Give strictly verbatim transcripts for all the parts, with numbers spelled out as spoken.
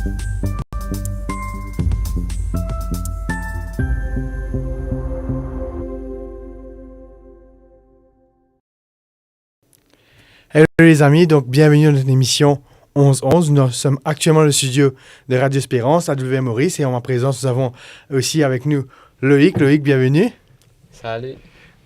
Hello les amis, donc bienvenue dans notre émission onze onze. Nous sommes actuellement dans le studio de Radio Espérance à W M Maurice et en ma présence, nous avons aussi avec nous Loïc. Loïc, bienvenue. Salut.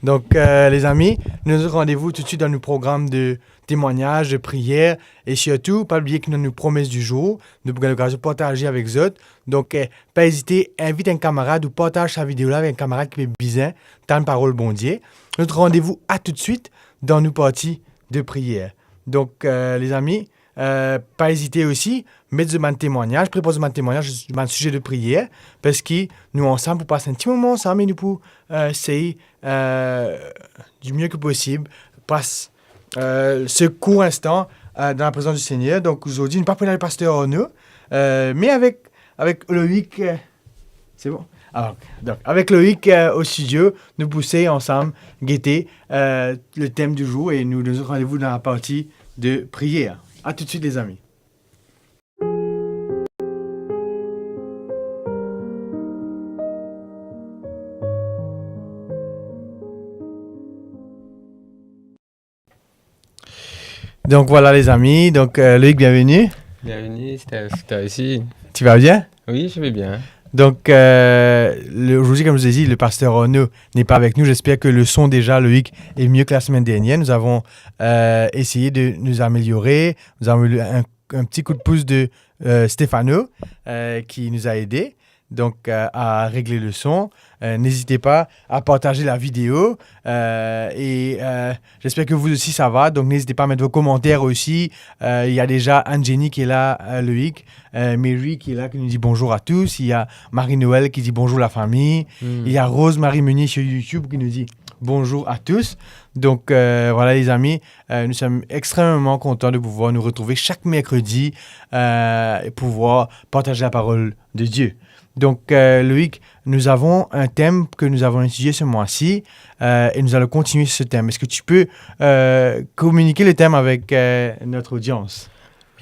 Donc, euh, les amis, nous avons rendez-vous tout de suite dans nos programmes de témoignages, de prières et surtout, pas oublier que nous avons nos promesses du jour. Nou pou gagn lokazion partaze avek zot. Donk, eh, pa ezite, invit enn kamarad ou partaz sa video la avek enn kamarad ki pe bizin tann parol Bondie. Zot randevou a tou de swit dan nou parti de priyer. Donk, eh, lezami, eh, pa ezite osi, met zot bann temwagnaz, prepar zot bann temwagnaz, zot bann size de priyer, parski nou ansam pou pas enn ti moman ansam e nou pou, eh, sey, eh, du mieux que possible, pas euh, ce court instant, euh, dans la présence du Seigneur. Donc aujourd'hui, nou pa pou ena le pasteur Arnaud, euh, mais avec, avec Loïc, euh, c'est bon. Alors, donc, avec Loïc, euh, au studio, nou pou sey ansam gete, euh, le thème du jour et nou donn zot randevou dan la parti de priyer. À tout de suite, les amis. Donc voilà, lezami. Donc, euh, Loïc, bienvenue. Bienvenue, Steph, toi aussi. Tu vas bien ? Oui, je vais bien. Donc, euh, le, aujourd'hui, comme je vous ai dit, le pasteur Arnaud n'est pas avec nous. J'espère que le son déjà, Loïc, est mieux que la semaine dernière. Nous avons, euh, essayé de nous améliorer. Nous avons eu un, un petit coup de pouce de, euh, Stefano, euh, qui nous a aidés donc, euh, à régler le son. Euh, n'hésitez pas à partager la vidéo. Euh, et, euh, j'espère que vous aussi ça va. Donc, n'hésitez pas à mettre vos commentaires aussi. Euh, il y a déjà Anne-Jenny qui est là, euh, Loïc, euh, Mary qui est là, qui nous dit bonjour à tous. Il y a Marie-Noël qui dit bonjour la famille. Hmm. Il y a Rose-Marie Meunier sur YouTube qui nous dit bonjour à tous. Donc, euh, voilà, lezami, euh, nous sommes extrêmement contents de pouvoir nous retrouver chaque mercredi, euh, et pouvoir partager la parole de Dieu. Donc, euh, Loïc, nous avons un thème que nous avons étudié ce mois-ci, euh, et nous allons continuer sur ce thème. Est-ce que tu peux, euh, communiquer le thème avec, euh, notre audience ?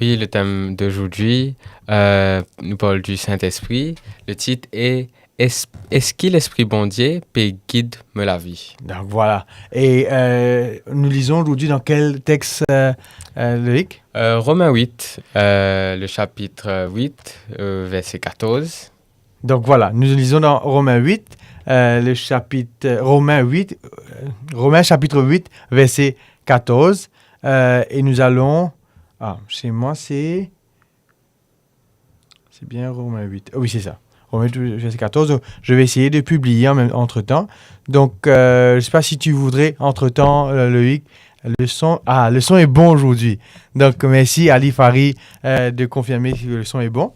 Oui, le thème d'aujourd'hui, euh, nous parle du Saint-Esprit. Le titre est, Est-ce, est-ce que l'Esprit Bondie peut guider ma vie ? Donc voilà. Et, euh, nous lisons aujourd'hui dans quel texte, euh, euh, Loïc ? Euh, Romains huit, euh, le chapitre huit, euh, verset quatorze. Donc voilà, nous lisons dans Romains huit, euh, le chapitre, euh, Romains huit, euh, Romains chapitre huit, verset quatorze, euh, et nous allons, ah, chez moi c'est, c'est bien Romains huit. Ah oui, c'est ça. Romains huit, verset quatorze. Donc, je vais essayer de publier en même, entre-temps. Donc, euh, je sais pas si tu voudrais, entre-temps, euh, Loïc, le son. Ah, le son est bon aujourd'hui. Donc, merci Ali Fari, euh, de confirmer que le son est bon.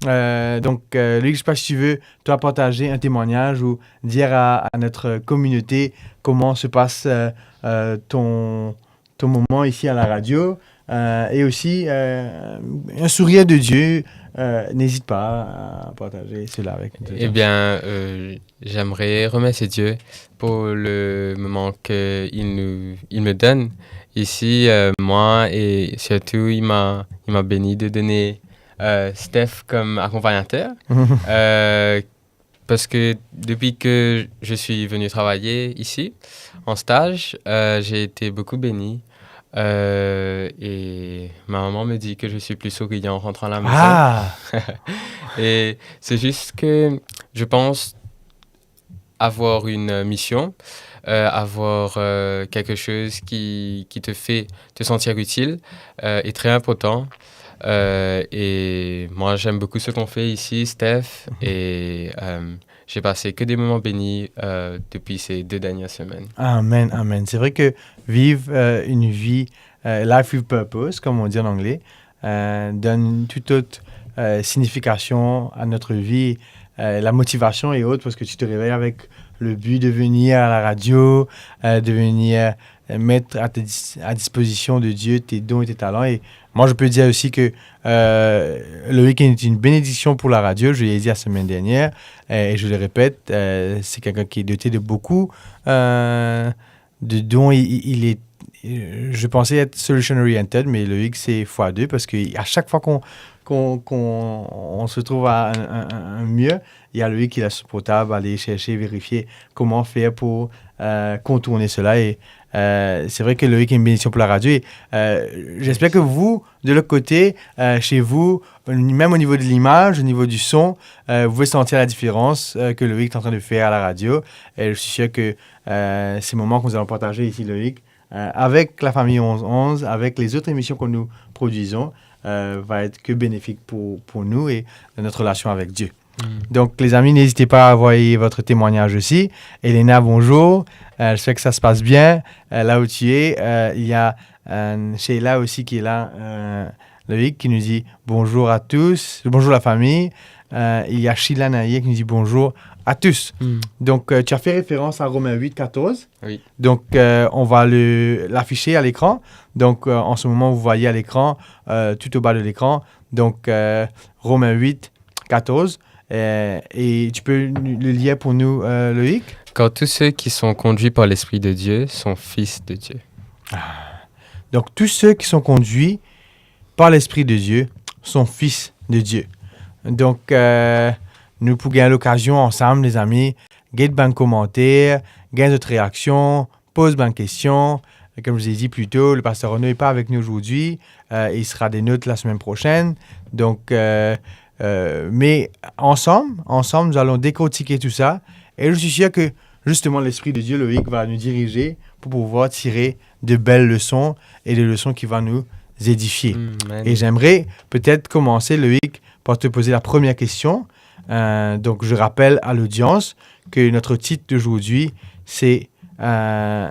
Euh, donc, euh, Loïc, je sais pas si tu veux, toi, partager un témoignage ou dire à, à notre communauté comment se passe, euh, euh, ton, ton moment ici à la radio, euh, et aussi, euh, un sourire de Dieu, euh, n'hésite pas à partager cela avec nous. Eh bien, euh, j'aimerais remercier Dieu pour le moment qu'il nous, il me donne ici, euh, moi, et surtout, il m'a, il m'a béni de donner, euh, Steph comme accompagnateur. Euh, Parce que depuis que je suis venu travailler ici, en stage, euh, j'ai été beaucoup béni. Euh, et ma maman me dit que je suis plus souriant en rentrant à la maison. Ah ! Et c'est juste que je pense avoir une mission, euh, avoir, euh, quelque chose qui, qui te fait te sentir utile, euh, est très important. Euh, et moi, j'aime beaucoup ce qu'on fait ici, Steph. Mhm. Et, euh, j'ai passé que des moments bénis, euh, depuis ces deux dernières semaines. Amen, amen. C'est vrai que vivre, euh, une vie, euh, life with purpose, comme on dit en anglais, euh, donne une toute autre, euh, signification à notre vie, euh, la motivation et autres, parce que tu te réveilles avec le but de venir à la radio, euh, de venir, euh, mettre à, ta dis-, à disposition de Dieu tes dons et tes talents. Et moi, je peux dire aussi que, euh, Loïc est une bénédiction pour la radio, je l'ai dit la semaine dernière, euh, et je le répète, euh, c'est quelqu'un qui est doté de beaucoup, euh, de dons. Il, il, il est, euh, je pensais être solution oriented, mais Loïc, c'est fois deux, parce que à chaque fois qu'on, qu'on, qu'on, on se trouve à un, un- un- un mur, il y a Loïc qui a son portable, aller chercher, vérifier comment faire pour euh, contourner cela. Et euh, c'est vrai que Loïc est une bénédiction pour la radio. Et euh, j'espère que vous, de l'autre côté, euh, chez vous, même au niveau de l'image, au niveau du son, euh, vous pouvez sentir la différence euh, que Loïc est en train de faire à la radio. Et je suis sûr que euh, ces moments que nous allons partager ici, Loïc, euh, avec la famille onze onze, avec les autres émissions que nous produisons, euh, va être que bénéfique pour, pour nous et notre relation avec Dieu. Donc, les amis, n'hésitez pas à envoyer votre témoignage aussi. Elena, bonjour. Euh, j'espère que ça se passe bien euh, là où tu es. Euh, il y a euh, Sheila aussi qui est là, euh, Loïc, qui nous dit bonjour à tous, bonjour la famille. Euh, il y a Sheila Naïe qui nous dit bonjour à tous. Donc, euh, tu as fait référence à Romains huit, quatorze. Oui. Donc, euh, on va le, l'afficher à l'écran. Donc, euh, en ce moment, vous voyez à l'écran, euh, tout au bas de l'écran. Donc, euh, Romains huit, quatorze. Euh, et tu peux le lire pour nous, euh, Loïc ? Car tous ceux qui sont conduits par l'Esprit de Dieu sont fils de Dieu. Donc, tous ceux qui sont conduits par l'Esprit de Dieu sont fils de Dieu. Donc, euh, nou pou gagn lokazion ansam, lezami, get bann komanter, gagn zot reaksion, poz bann kestion. Comme je vous ai dit plus tôt, le pasteur Renaud n'est pas avec nous aujourd'hui. Euh, il sera des nôtres la semaine prochaine. Donc, euh, euh, mais ensemble, ensemble, nous allons décortiquer tout ça. Et je suis sûr que, justement, l'Esprit de Dieu, Loïc, va nous diriger pour pouvoir tirer de belles leçons et des leçons qui vont nous édifier. Et j'aimerais peut-être commencer, Loïc, par te poser la première question. Euh, donc, je rappelle à l'audience que notre titre d'aujourd'hui, c'est euh,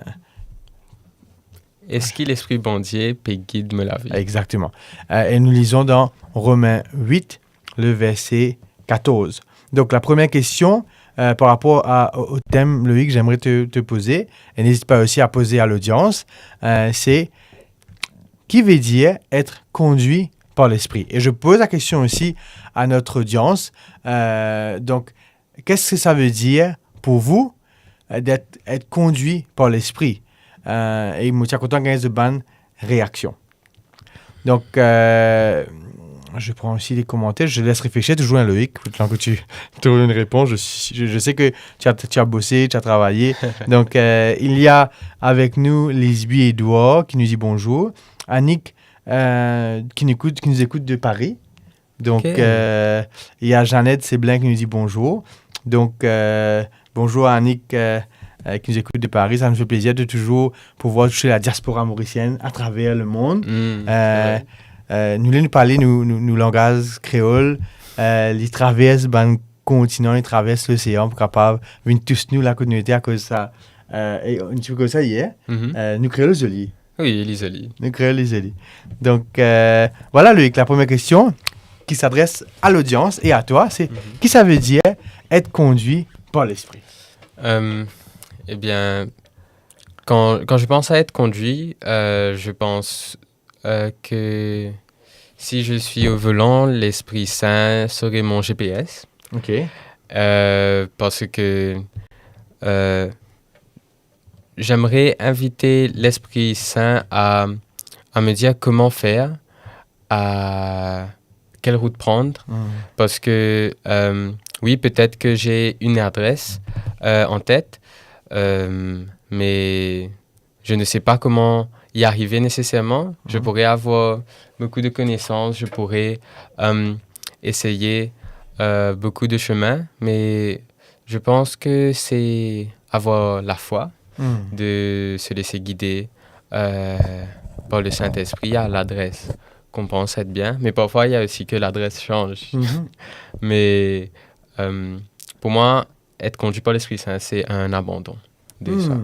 Eski Lespri Bondie pe gid mo lavi? Exactement. Euh, et nous lisons dans Romains huit, le verset quatorze. Donc, la première question euh, par rapport à- au thème, Loïc, j'aimerais te, te poser, et n'hésite pas aussi à poser à l'audience, euh, c'est qui veut dire être conduit par l'Esprit? Et je pose la question aussi à notre audience. Euh, donc, qu'est-ce que ça veut dire pour vous euh, d'être être conduit par l'Esprit? Euh, et moi, je suis content de gagner de bonnes réactions. Donc, euh, je prends aussi les commentaires. Je laisse réfléchir toujours, hein, Loïc. Le temps que tu trouves une réponse, je, suis- je, je sais que tu as, tu as bossé, tu as travaillé. Donc, euh, il y a avec nous Lisby Edouard qui nous dit bonjour. Annick, euh, qui, nous écoute, qui nous écoute de Paris. Donc, euh, il y a Jeannette Seblin qui nous dit bonjour. Donc, euh, bonjour à Annick euh, euh, qui nous écoute de Paris. Ça nous fait plaisir de toujours pouvoir toucher la diaspora mauricienne à travers le monde. Euh, euh, nou le nou pale nou, nou, nou langaz kreol, euh, li travers bann kontinan, li travers losean pou kapav vinn tous nou la kot nou ete akoz sa. Euh, e nou ti pe koz sa yer. Euh, nou kreol zoli. Oui, li zoli. Nou kreol li zoli. Donc, euh, voilà, Loïc, la première question qui s'adresse à l'audience et à toi, c'est qui ça veut dire être conduit par l'Esprit? Euh, eh bien, quand, quand je pense à être conduit, euh, je pense euh, que si je suis au volant, l'Esprit Saint serait mon G P S. Ok. Euh, parce que euh, j'aimerais inviter l'Esprit Saint à, à me dire comment faire, à quelle route prendre. Parce que, euh, oui, peut-être que j'ai une adresse euh, en tête, euh, mais je ne sais pas comment y arriver nécessairement. Je pourrais avoir beaucoup de connaissances, je pourrais euh, essayer euh, beaucoup de chemins, mais je pense que c'est avoir la foi, de se laisser guider euh, par le Saint-Esprit à l'adresse qu'on pense être bien. Mais parfois, il y a aussi que l'adresse change. Mais euh, pour moi, être conduit par l'Esprit Saint, c'est un abandon de ça.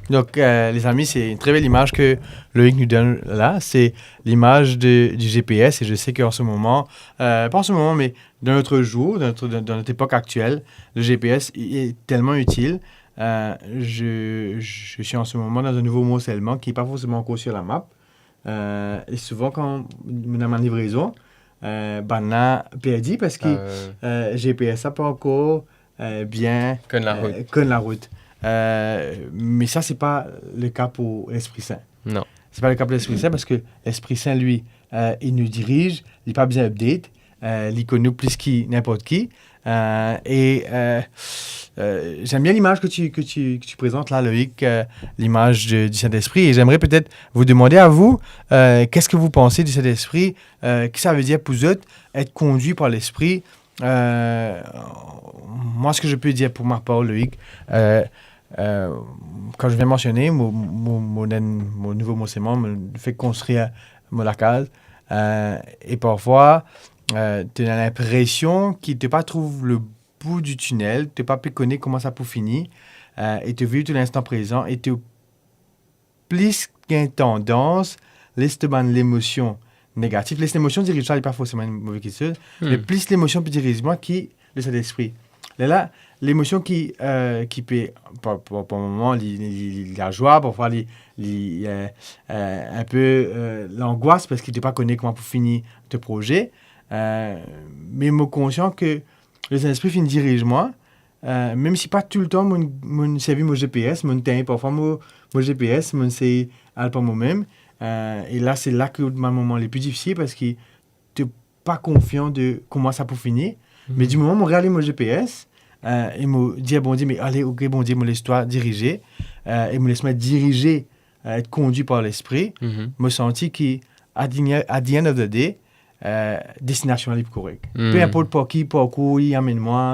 Donc, euh, les amis, c'est une très belle image que Loïc nous donne là. C'est l'image de- du G P S. Et je sais qu'en ce moment, euh, pas en ce moment, mais dans notre jour, dans notre, dans- dans notre époque actuelle, le G P S est tellement utile. Euh, je, je suis en ce moment dans un nouveau morcellement qui n'est pas forcément encore sur la map. Euh, et souvent, quand on a ma livraison, euh, bann la perdi parce que euh, G P S la pas encore euh, bien conn la route. Euh, mais ça, c'est pas le cas pour l'Esprit Saint. Non. C'est pas le cas pour l'Esprit Saint parce que l'Esprit Saint, lui, euh, il nous dirige, il n'est pas besoin update, Euh, li konn nou plis ki ninport ki. Euh, et euh, euh, j'aime bien l'image que tu, que tu, que tu présentes là, Loïc, euh, l'image de- du Saint-Esprit. Et j'aimerais peut-être vous demander à vous, euh, qu'est-ce que vous pensez du Saint-Esprit? Euh, qu'est-ce que ça veut dire pour vous être conduit par l'Esprit? Euh, moi, ce que je peux dire pour ma part, Loïc, euh, euh, kan mo finn mensionn mo, mo, mo, mo nouvo mo seman, mo fek konstrir mo lakaz, euh, e parfwa, euh, to ena linpresion ki to pa trouv le bout du tunnel, to pa pe kone kouma sa pou fini, euh, e to viv to linstan prezan, e to plis gagn tandans les to bann lemosion negatif. Les lemosion diriz twa, li pa forseman enn move kiksoz, me plis lemosion pe diriz mwa ki le Saint-Esprit. Lerla, lemosion ki, euh, ki pe, par, par, par moman, li, li, li, li lazwa, parfwa li, li, euh, euh, inpe, euh, langwas, parski to pa kone kouma pou fini to proze. Euh, me mo konsian ke le Saint-Esprit finn diriz mwa, euh, mem si pa toultan mo, mo servi mo G P S, mo tegn parfwa mo, mo G P S, mo sey al par momem. Euh, e la, se la ki bann moman le pli difisil, parski to pa konfian de kouma sa pou fini. Me di moman mo rale mo G P S, euh, e mo dir Bondie, me ale, ok Bondie, mo les twa dirize, euh, e mo les mwa dirize, euh, et kondwi par Lespri, mo santi ki at the, at the end of the day, euh, destinasion li pou korek. Pe inport par ki parkour li amenn mwa,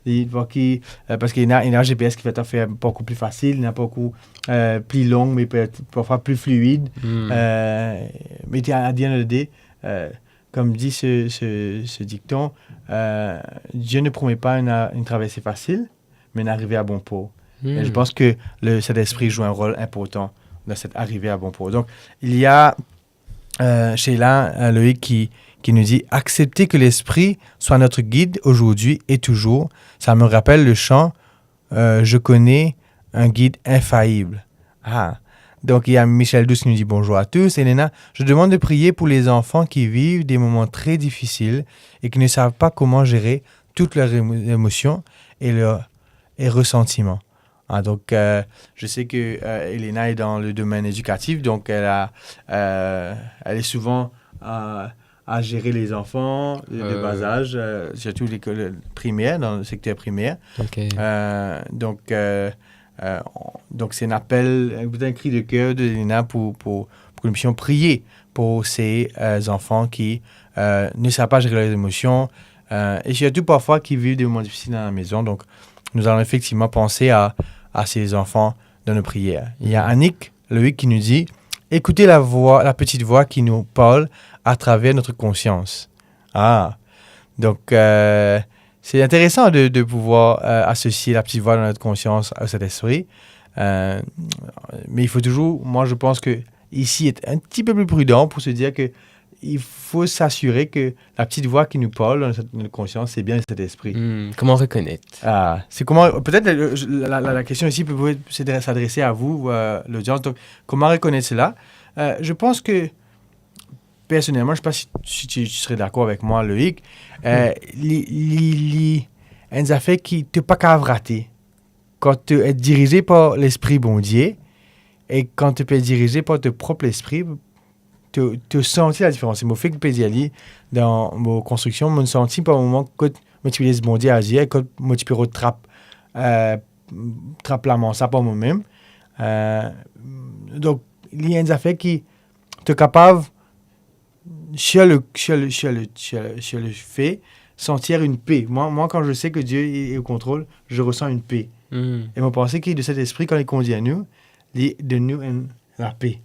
li par ki, euh, parski ena, ena G P S ki fer twa fer parkour pli fasil, ena parkour, euh, pli long, me petet parfwa pli fluid. Euh, me at the end of the day, euh, comme dit ce, ce, ce dicton, euh, Dieu ne promet pas une, une traversée facile, mais une arrivée à bon port. Et je pense que le Saint-Esprit joue un rôle important dans cette arrivée à bon port. Donc, il y a, euh, Sheila, euh, Loïc qui, qui nous dit, accepter que l'Esprit soit notre guide aujourd'hui et toujours. Ça me rappelle le chant, euh, Je connais un guide infaillible. Ah. Donc, il y a Michel Douce qui nous dit bonjour à tous. Elena, je demande de prier pour les enfants qui vivent des moments très difficiles et qui ne savent pas comment gérer toutes leurs émo-, émotions et leurs, et ressentiments. Ah, donc, euh, je sais que, euh, Elena est dans le domaine éducatif, donc elle a, euh, elle est souvent, euh, à gérer les enfants de, de bas âge, euh, surtout l'école primaire, dans le secteur primaire. Euh, donc, euh, euh, on- donc c'est un appel, un, un cri de cœur de Elena pour, pour, pour que nous puissions prier pour ces, euh, enfants qui, euh, ne savent pas gérer leurs émotions, euh, et surtout parfois qui vivent des moments difficiles dans la maison. Donc, nous allons effectivement penser à, à ces enfants dans nos prières. Il y a Annick Loïc qui nous dit, écoutez la voix, la petite voix qui nous parle à travers notre conscience. Ah, donc, euh, c'est intéressant de, de pouvoir, euh, associer la petite voix dans notre conscience à cet esprit. Euh, mais il faut toujours, moi je pense que ici être un petit peu plus prudent pour se dire que il faut s'assurer que la petite voix qui nous parle dans notre, notre conscience, c'est bien le Saint-Esprit. Hmm, comment reconnaître? Ah, c'est comment, peut-être la, la, la, la question ici peut, peut s'adresser à vous, euh, l'audience. Donc, comment reconnaître cela? Euh, je pense que, personnellement, je sais pas si, si tu, tu serais d'accord avec moi, Loïc, euh, li, li, li, enn zafer ki to pa kapav rate. Kan to es dirize par Lespri Bondie e kan to pe dirize par to prop lespri, to, to santi ladiferans. Mo fek pe dir li dan mo konstriksion, mo santi par moman kot mo ti pe les Bondie azir, kot mo ti pe rod trap, euh, trap lamansa par momem. Euh, donk, li enn zafer ki to kapav, sur le, sur le, sur le, sur le, sur le fait, sentir une paix. Moi, moi, quand je sais que Dieu est, est au contrôle, je ressens une paix. Hmm. E mo panse ki le Saint-Esprit, kan li kondwi nou, li donn nou enn lape.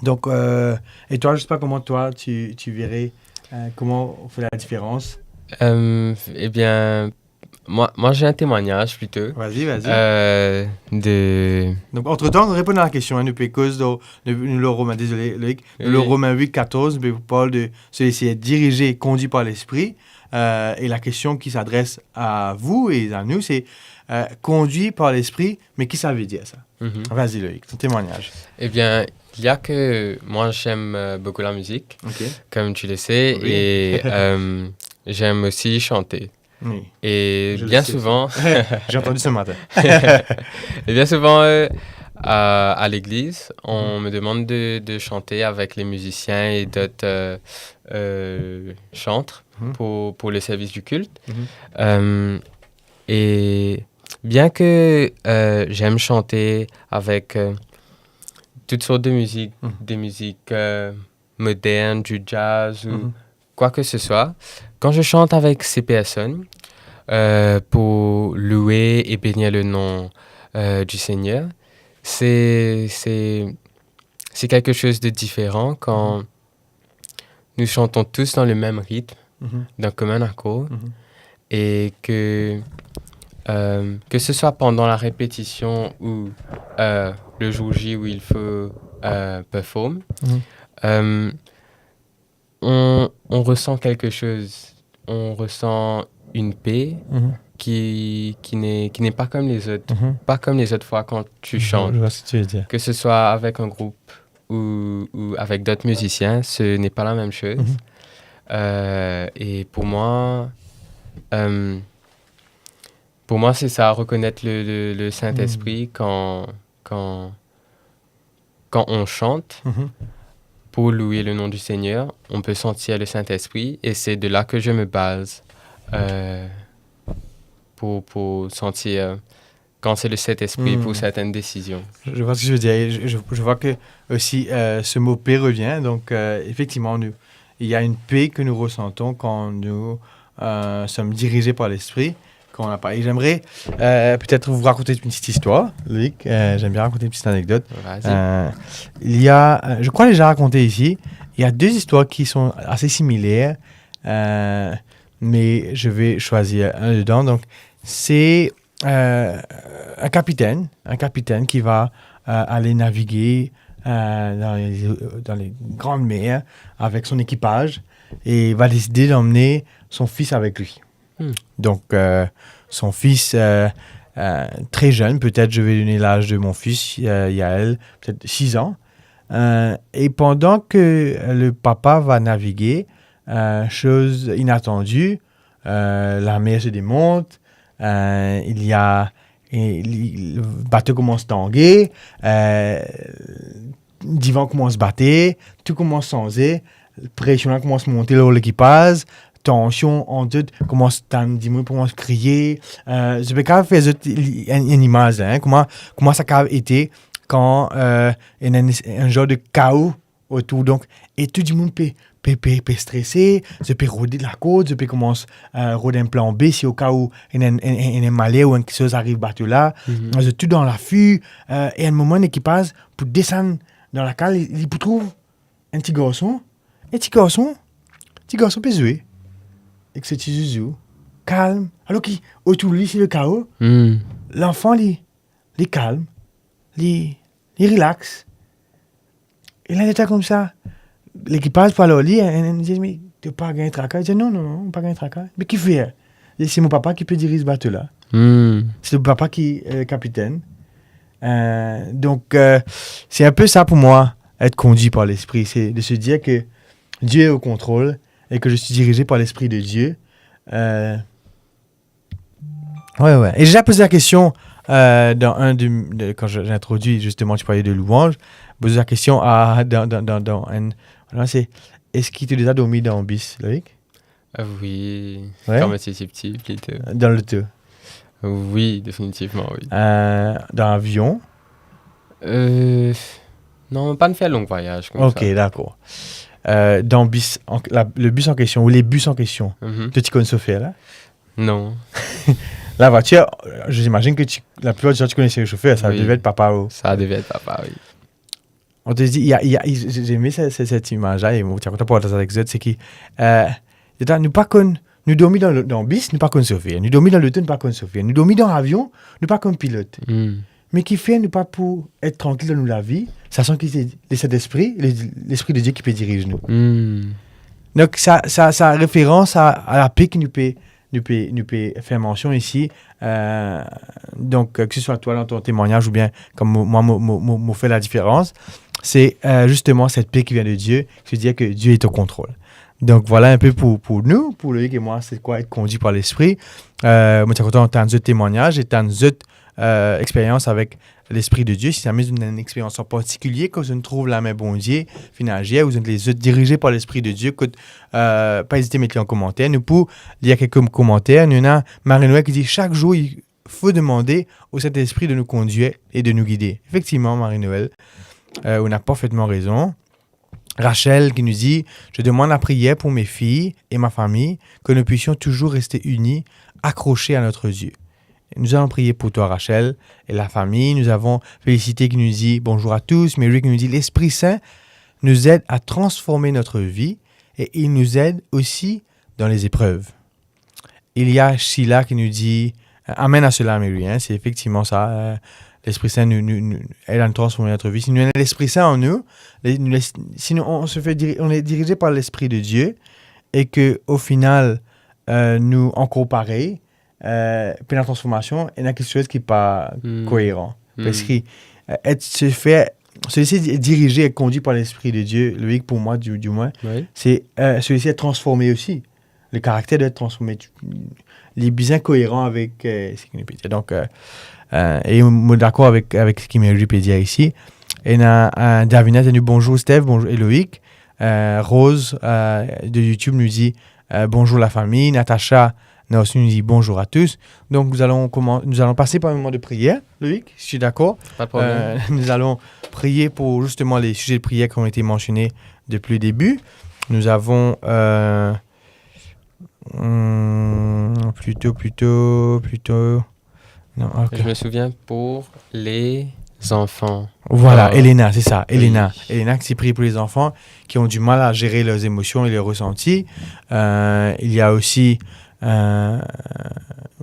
Donc, euh, et toi, je sais pas comment toi, tu, tu verrais, euh, comment on fait la différence. Euh, eh bien, moi, moi, j'ai un témoignage plutôt. Vas-y, vas-y. Euh, de... Donc, entre-temps, réponds à la question, hein, nou pe koz dan, nou, nou ler Romin, désolé, Loïc, nou ler Romin huit quatorze, mais parle de se laisser diriger, conduit par l'Esprit. Euh, et la question qui s'adresse à vous et à nous, c'est, euh, conduit par l'Esprit, mais qu'est-ce que ça veut dire, ça? Mhm. Vas-y, Loïc, ton témoignage. Eh bien, il y a que moi, j'aime, euh, beaucoup la musique, comme tu le sais, et, euh, j'aime aussi chanter. Oui. Et bien souvent, j'ai entendu ce matin. Et bien souvent, euh, à, à l'église, on me demande de, de chanter avec les musiciens et d'autres, euh, euh, chantres Mhm. pour, pour le service du culte. Mhm. Euh, et bien que, euh, j'aime chanter avec, euh, toutes sortes de musiques, Mhm. des musiques, euh, modernes, du jazz ou Mhm. quoi que ce soit, quand je chante avec ces personnes, euh, pour louer et bénir le nom, euh, du Seigneur, c'est, c'est, c'est quelque chose de différent quand Mhm. nous chantons tous dans le même rythme, Mhm. d'un commun accord, Mhm. et que, euh, que ce soit pendant la répétition ou, euh, le jour J où il faut, euh, performer, Mhm. euh, on, on ressent quelque chose. On ressent une paix Mhm. qui, qui n'est, qui n'est pas comme les autres, Mhm. pas comme les autres fois quand tu Je vois, chantes. Je vois ce que tu veux dire. Que ce soit avec un groupe ou, ou avec d'autres musiciens, ce n'est pas la même chose. Mhm. Euh, et pour moi, euh, pour moi, c'est ça, reconnaître le, le, le Saint-Esprit Mhm. quand, quand, quand on chante Mhm. pour louer le nom du Seigneur, on peut sentir le Saint-Esprit et c'est de là que je me base, euh, pour, pour sentir quand c'est le Saint-Esprit pour Hmm. certaines décisions. Je vois ce que je veux dire. Et je, je, je vois que aussi, euh, ce mot paix revient. Donc, euh, effectivement, nous, il y a une paix que nous ressentons quand nous, euh, sommes dirigés par l'Esprit, quand on n'a pas. Et j'aimerais, euh, peut-être vous raconter une petite histoire, Loïc. Euh, j'aime bien raconter une petite anecdote. Vas-y. Euh, il y a, euh, je crois déjà raconté ici, il y a deux histoires qui sont assez similaires, euh, mais je vais choisir un dedans. Donc, c'est euh, un capitaine, un capitaine qui va, euh, aller naviguer, euh, dans les, dans les grandes mers avec son équipage et va décider d'emmener son fils avec lui. Hmm. Donc, euh, son fils, euh, euh, très jeune, peut-être je vais donner l'âge de mon fils, euh, Yaël, peut-être six ans. Euh, et pendant que le papa va naviguer, euh, chose inattendue, euh, la mer se démonte, euh, il y a, et li-, le bateau commence à tanguer, euh, divan koumans bate, tou koumans sanze, presion la koumans monte lor lekipaz, tansion ant zot, koumans tann dimoun koumans kriye, euh, zot pe kapav fer zot li-, enn, enn imaz la, hein, kouma, kouma sa kapav ete kan, euh, ena enn, enn zor de kao otour, donk, e tou dimoun pe, pe, pe, pe strese, zot pe rod lakord, zot pe koumans, euh, rod enn plan B, si o ka ou ena enn, enn, enn, enn maler ou enn kiksoz ariv bato la, Mhm. zot tou dan lafi, euh, e enn moman, enn lekipaz pou desann dan lakal, li, li pou trouv enn ti garson, enn ti garson, ti garson pe zwe ek so ti zouzou, kalm, alor ki otour li se le kao. Hmm. Lanfan, li, li kalm, li, li relax. E la, li ete koumsa, lekipaz pou al ar li, enn, enn, enn, dir, "Me to pa gagn traka?" Li dir, "Non, non, non, pa gagn traka." "Me kifer?" "Se mo papa ki pe diriz bato la. Hmm. Se mo papa ki, euh, kapitenn." Euh, donc, euh, c'est un peu ça pour moi, être conduit par l'Esprit. C'est de se dire que Dieu est au contrôle et que je suis dirigé par l'Esprit de Dieu. Euh, ouais, ouais. Et j'ai déjà posé la question, euh, dans un de, de- quand je- j'ai introduit, justement, tu parlais de louange, posé la question à, dans, dans, dans, dans un, voilà, c'est, est-ce qu'il t'a déjà dormi dans un bus, Loïc? Euh, oui, Ouais. Quand j'étais petit, plutôt. Dans l'auto? Oui, définitivement, oui. Euh, dans l'avion? Euh, non, pa fer long vwayaz koumsa. Ok, d'accord. Euh, dans bus, en- la- le bus en question, ou les bus en question, Mhm. Toi, tu connais Sophia, là? Non. La voiture, euh, j'imagine que tu, la plupart du temps, tu connais le chauffeur, ça Oui. devait être papa ou Ça devait être papa, oui. On te dit, il y a, il y a, j'ai j'ai aimé cette, cette, cette image-là, et bon, tu as content pour les anecdotes, c'est que, euh, nou pa konn, nou dormi dan le, dan bis, nou pa konn sofer. Nou dormi dan loto, nou pa konn sofer. Nou dormi dan avion, nou pa konn pilot. Hmm. Me kifer nou pa pou et trankil dan nou lavi, sachant que c'est le Saint-Esprit, le, l'Esprit de Dieu qui peut diriger nous. Hmm. Donc, ça, ça, ça a référence à, à la paix que nous peut, nous peut, nous peut faire mention ici. Euh, donc, euh, que ce soit toi dans ton témoignage ou bien comme mo-, moi, mo, mo, mo, mo fait la différence, c'est, euh, justement cette paix qui vient de Dieu, c'est-à-dire que Dieu est au contrôle. Donc, voilà un peu pour, pour nous, pour Loïc et moi, c'est quoi être conduit par l'Esprit. Euh, mo ti kontan tann zot temwanyaz e tann zot, euh, expérience avec, Lespri de Die, si zame zot ena enn experyans an partikilie, kot zot trouv lame Bondie finn azir, ou zot lezot dirize par Lespri de Die, kot, euh, pa ezite met li an komanter. Nou pou lir kek komanter. Nou ena Marie-Noël ki dir, chaque jour, il faut demander au Saint-Esprit de nous conduire et de nous guider. Effectivement, Marie-Noël, euh, ou ena parfetman rezon. Rachel qui nous dit, je demande la prière pour mes filles et ma famille, que nous puissions toujours rester unis, accrochés à notre Dieu. Nous allons prier pour toi, Rachel, et la famille. Nous avons Félicité qui nous dit, bonjour à tous. Mary qui nous dit, l'Esprit Saint nous aide à transformer notre vie et il nous aide aussi dans les épreuves. Il y a Sheila qui nous dit, euh, amen à cela, Mary, hein, c'est effectivement ça, euh, l'Esprit Saint nous, nous, nous aide à nous transformer notre vie. Si nou ena Lespri Sin an nou, le-, nou les-, si nou, on, on se fait diri-, on est dirigé par l'Esprit de Dieu et que, au final, euh, nou ankor parey, euh, pena transformasion, ena kiksoz ki pa Hmm. koeran. Hmm. Parce que, euh, être, se faire, se laisser di-, diriger et conduit par l'Esprit de Dieu, Loïc, pour moi, du, du moins, Oui. c'est, euh, se laisser être transformé aussi. Le caractère doit être transformé. Tu, li bizin koeran avek, euh, seki nou pe dir. Donc, euh, euh, e mo dakor avek, avek seki Mary pe dir isi. Ena, euh, Davina, ti dir bonjour Steph, bonjour e Loïc. Euh, Rose, euh, de YouTube nous dit, euh, bonjour la famille. Natacha, Nelson nous dit bonjour à tous. Donc, nous allons commen-, nous allons passer par un moment de prière, Loïc, si tu es d'accord. Pas de problème. Euh, nous allons prier pour justement les sujets de prière qui ont été mentionnés depuis le début. Nous avons, euh, hmm, plutôt, plutôt, plutôt, non, ok. Je me souviens pour les enfants. Voilà, Euh, Elena, c'est ça, oui. Elena. Elena qui s'est priée pour les enfants qui ont du mal à gérer leurs émotions et leurs ressentis. Euh, il y a aussi, euh,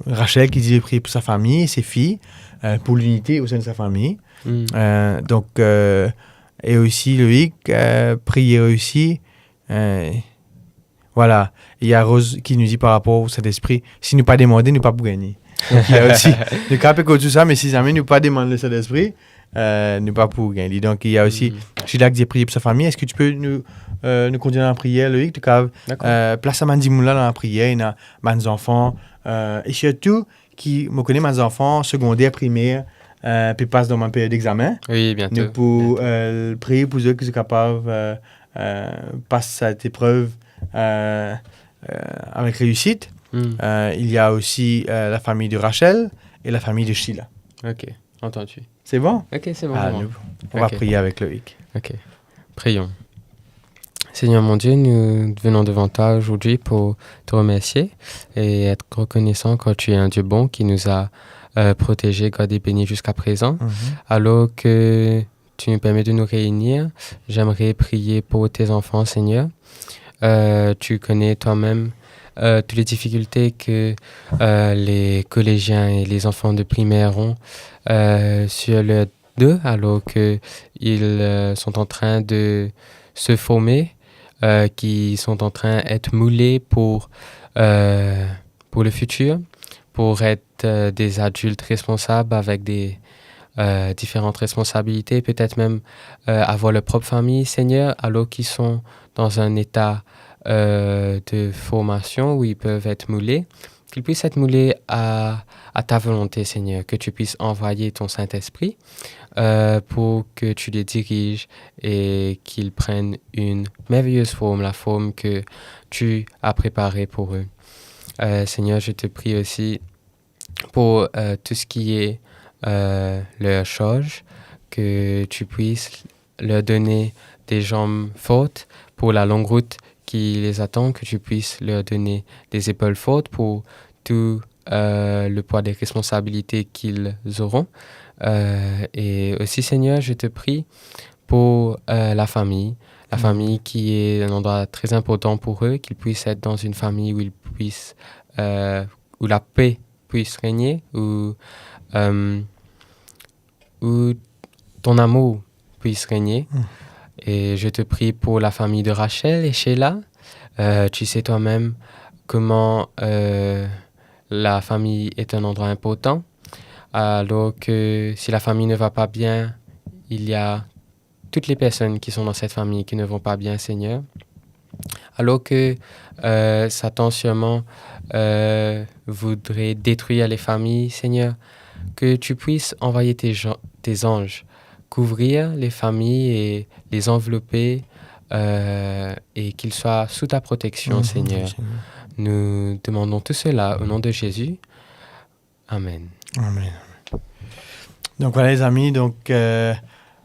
Rachel qui dit de prier pour sa famille, ses filles, euh, pour l'unité au sein de sa famille. Hmm. Euh, donc, euh, et aussi Loïc, euh, prier aussi, euh, Voilà. Il y a Rose qui nous dit par rapport au Saint-Esprit, si nou pa demande, nou pa pou gagne. Donc, il y a aussi, nou kapav pe koz tou sa, mais si zame nou pa demann le Saint-Esprit, euh, nou pa pou gagne. Donc, il y a aussi Mhm. Sheila qui dit prier pour sa famille. Est-ce que tu peux nous, euh, nous conduire dans la prière, Loïc ? D'accord. Euh, plas sa bann dimoun la dan lapriyer, ena bann zanfan, euh, et surtout, ki, mo kone bann zanfan segonder, primer, euh, pe pas dan bann period examen. Oui, bientôt. Nou pou, Bientôt. euh, priye pou zot ki zot kapav, euh, euh, pas cette épreuve, euh, euh, avec réussite. Hmm. Euh, il y a aussi, euh, la famille de Rachel et la famille de Sheila. Ok, entendu. C'est bon ? Ok, c'est bon, Ah, c'est bon. nous, on va Ok. prier avec Loïc. Ok. Prions. Seigneur mon Dieu, nous venons devant toi aujourd'hui pour te remercier et être reconnaissant car tu es un Dieu bon qui nous a, euh, protégés, gardés, bénis jusqu'à présent. Mhm. Alors que tu nous permets de nous réunir, j'aimerais prier pour tes enfants, Seigneur. Euh, tu connais toi-même, euh, toutes les difficultés que, euh, les collégiens et les enfants de primaire ont, euh, sur leur d'eux, alors que ils, euh, sont en train de se former, euh, qui sont en train d'être moulés pour, euh, pour le futur, pour être, euh, des adultes responsables avec des, euh, différentes responsabilités, peut-être même, euh, avoir leur propre famille, Seigneur, alors qu'ils sont dans un état, euh, de formation où ils peuvent être moulés. Qu'ils puissent être moulés à, à ta volonté, Seigneur, que tu puisses envoyer ton Saint-Esprit, euh, pour que tu les diriges et qu'ils prennent une merveilleuse forme, la forme que tu as préparée pour eux. Euh, Seigneur, je te prie aussi pour, euh, tout ce qui est, euh, leur charge, que tu puisses leur donner des jambes fortes pour la longue route qui les attend, que tu puisses leur donner des épaules fortes pour tout, euh, le poids des responsabilités qu'ils auront. Euh, et aussi, Seigneur, je te prie pour, euh, la famille, la Mm. famille qui est un endroit très important pour eux, qu'ils puissent être dans une famille où ils puissent, euh, où la paix puisse régner, où, euh, où ton amour puisse régner. Mm. Et je te prie pour la famille de Rachel et Sheila. Euh, tu sais toi-même comment, euh, la famille est un endroit important. Alors que si la famille ne va pas bien, il y a toutes les personnes qui sont dans cette famille qui ne vont pas bien, Seigneur. Alors que, euh, Satan sûrement, euh, voudrait détruire les familles, Seigneur, que tu puisses envoyer tes, gens- tes anges, couvrir les familles et les envelopper, euh, et qu'ils soient sous ta protection, Mhm, Seigneur. Seigneur. Nous demandons tout cela au nom de Jésus. Amen. Amen. Donc voilà, les amis, donc, euh,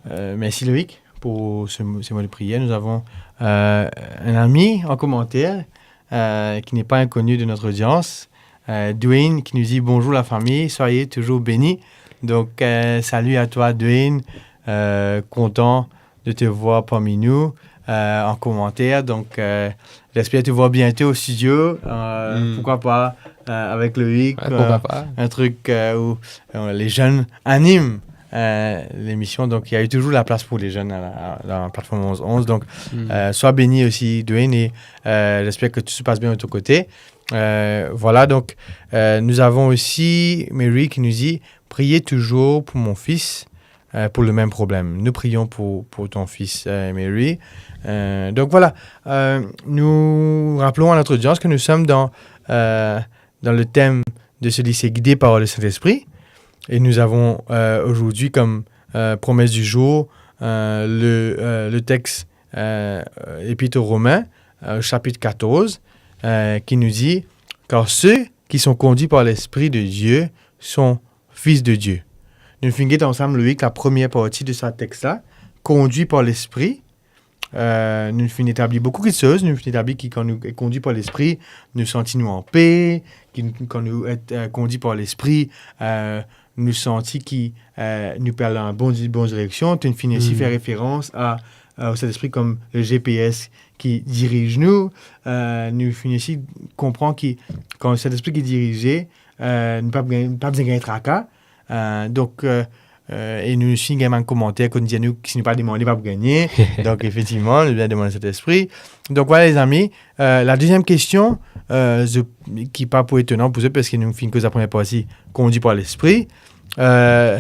euh, merci Loïc pour ce, ces mots de prière. Nous avons, euh, un ami en commentaire, euh, qui n'est pas inconnu de notre audience, euh, Dwayne, qui nous dit : « Bonjour la famille, soyez toujours bénis. » Donc, euh, salut à toi, Dwayne. Euh, content de te voir parmi nous, euh, en commentaire. Donc, euh, j'espère te voir bientôt au studio. Euh, Hmm. Pourquoi pas, euh, avec Loïc, Ouais, pourquoi euh, pas. Un truc, euh, où, euh, les jeunes animent, euh, l'émission. Donc, il y a eu toujours la place pour les jeunes à la, à la plateforme onze onze. Donc, Hmm. euh, sois béni aussi, Dwayne, et, euh, j'espère que tout se passe bien de ton côté. Euh, voilà, donc, euh, nous avons aussi Mary qui nous dit : « Priez toujours pour mon fils, euh, pour le même problème. » Nous prions pour, pour ton fils, euh, Mary. Euh, donc voilà, euh, nous rappelons à notre audience que nous sommes dans, euh, dans le thème de ce lycée guidé par le Saint-Esprit. Et nous avons, euh, aujourd'hui comme, euh, promesse du jour, euh, le, euh, le texte, euh, Épître aux Romains, euh, chapitre quatorze, euh, qui nous dit : « Car ceux qui sont conduits par l'Esprit de Dieu sont fils de Dieu. » Nou finn get ansam, Loïc, la première partie de sa texte-là, conduit par l'Esprit. Euh, nou finn etabli boukou kiksoz, nou finn etabli ki kan nou kondwi par Lespri, nou santi nou anpe, ki nou, kan nou et, euh, kondwi par Lespri, euh, nou santi ki, euh, nou pe al dan bon di-, bon direksion. To finn osi fer referans a, euh, au Saint-Esprit comme le G P S ki diriz nou. Euh, nou finn osi konpran ki kan Saint-Esprit ki dirize, euh, nou pa, pa bizin gagn traka. Euh, donk, euh, euh, e nou osi gagn bann komanter kot dir nou, si nou pa demande, pa pou gagne. Donk, efektivman, nou bizin demann Saint-Esprit. Donk, vwala, lezami. Euh, la deziem kestion, euh, ze, ki pa pou etonan pou zot, parski nou finn koz lapremier parti, kondwi par Lespri, euh,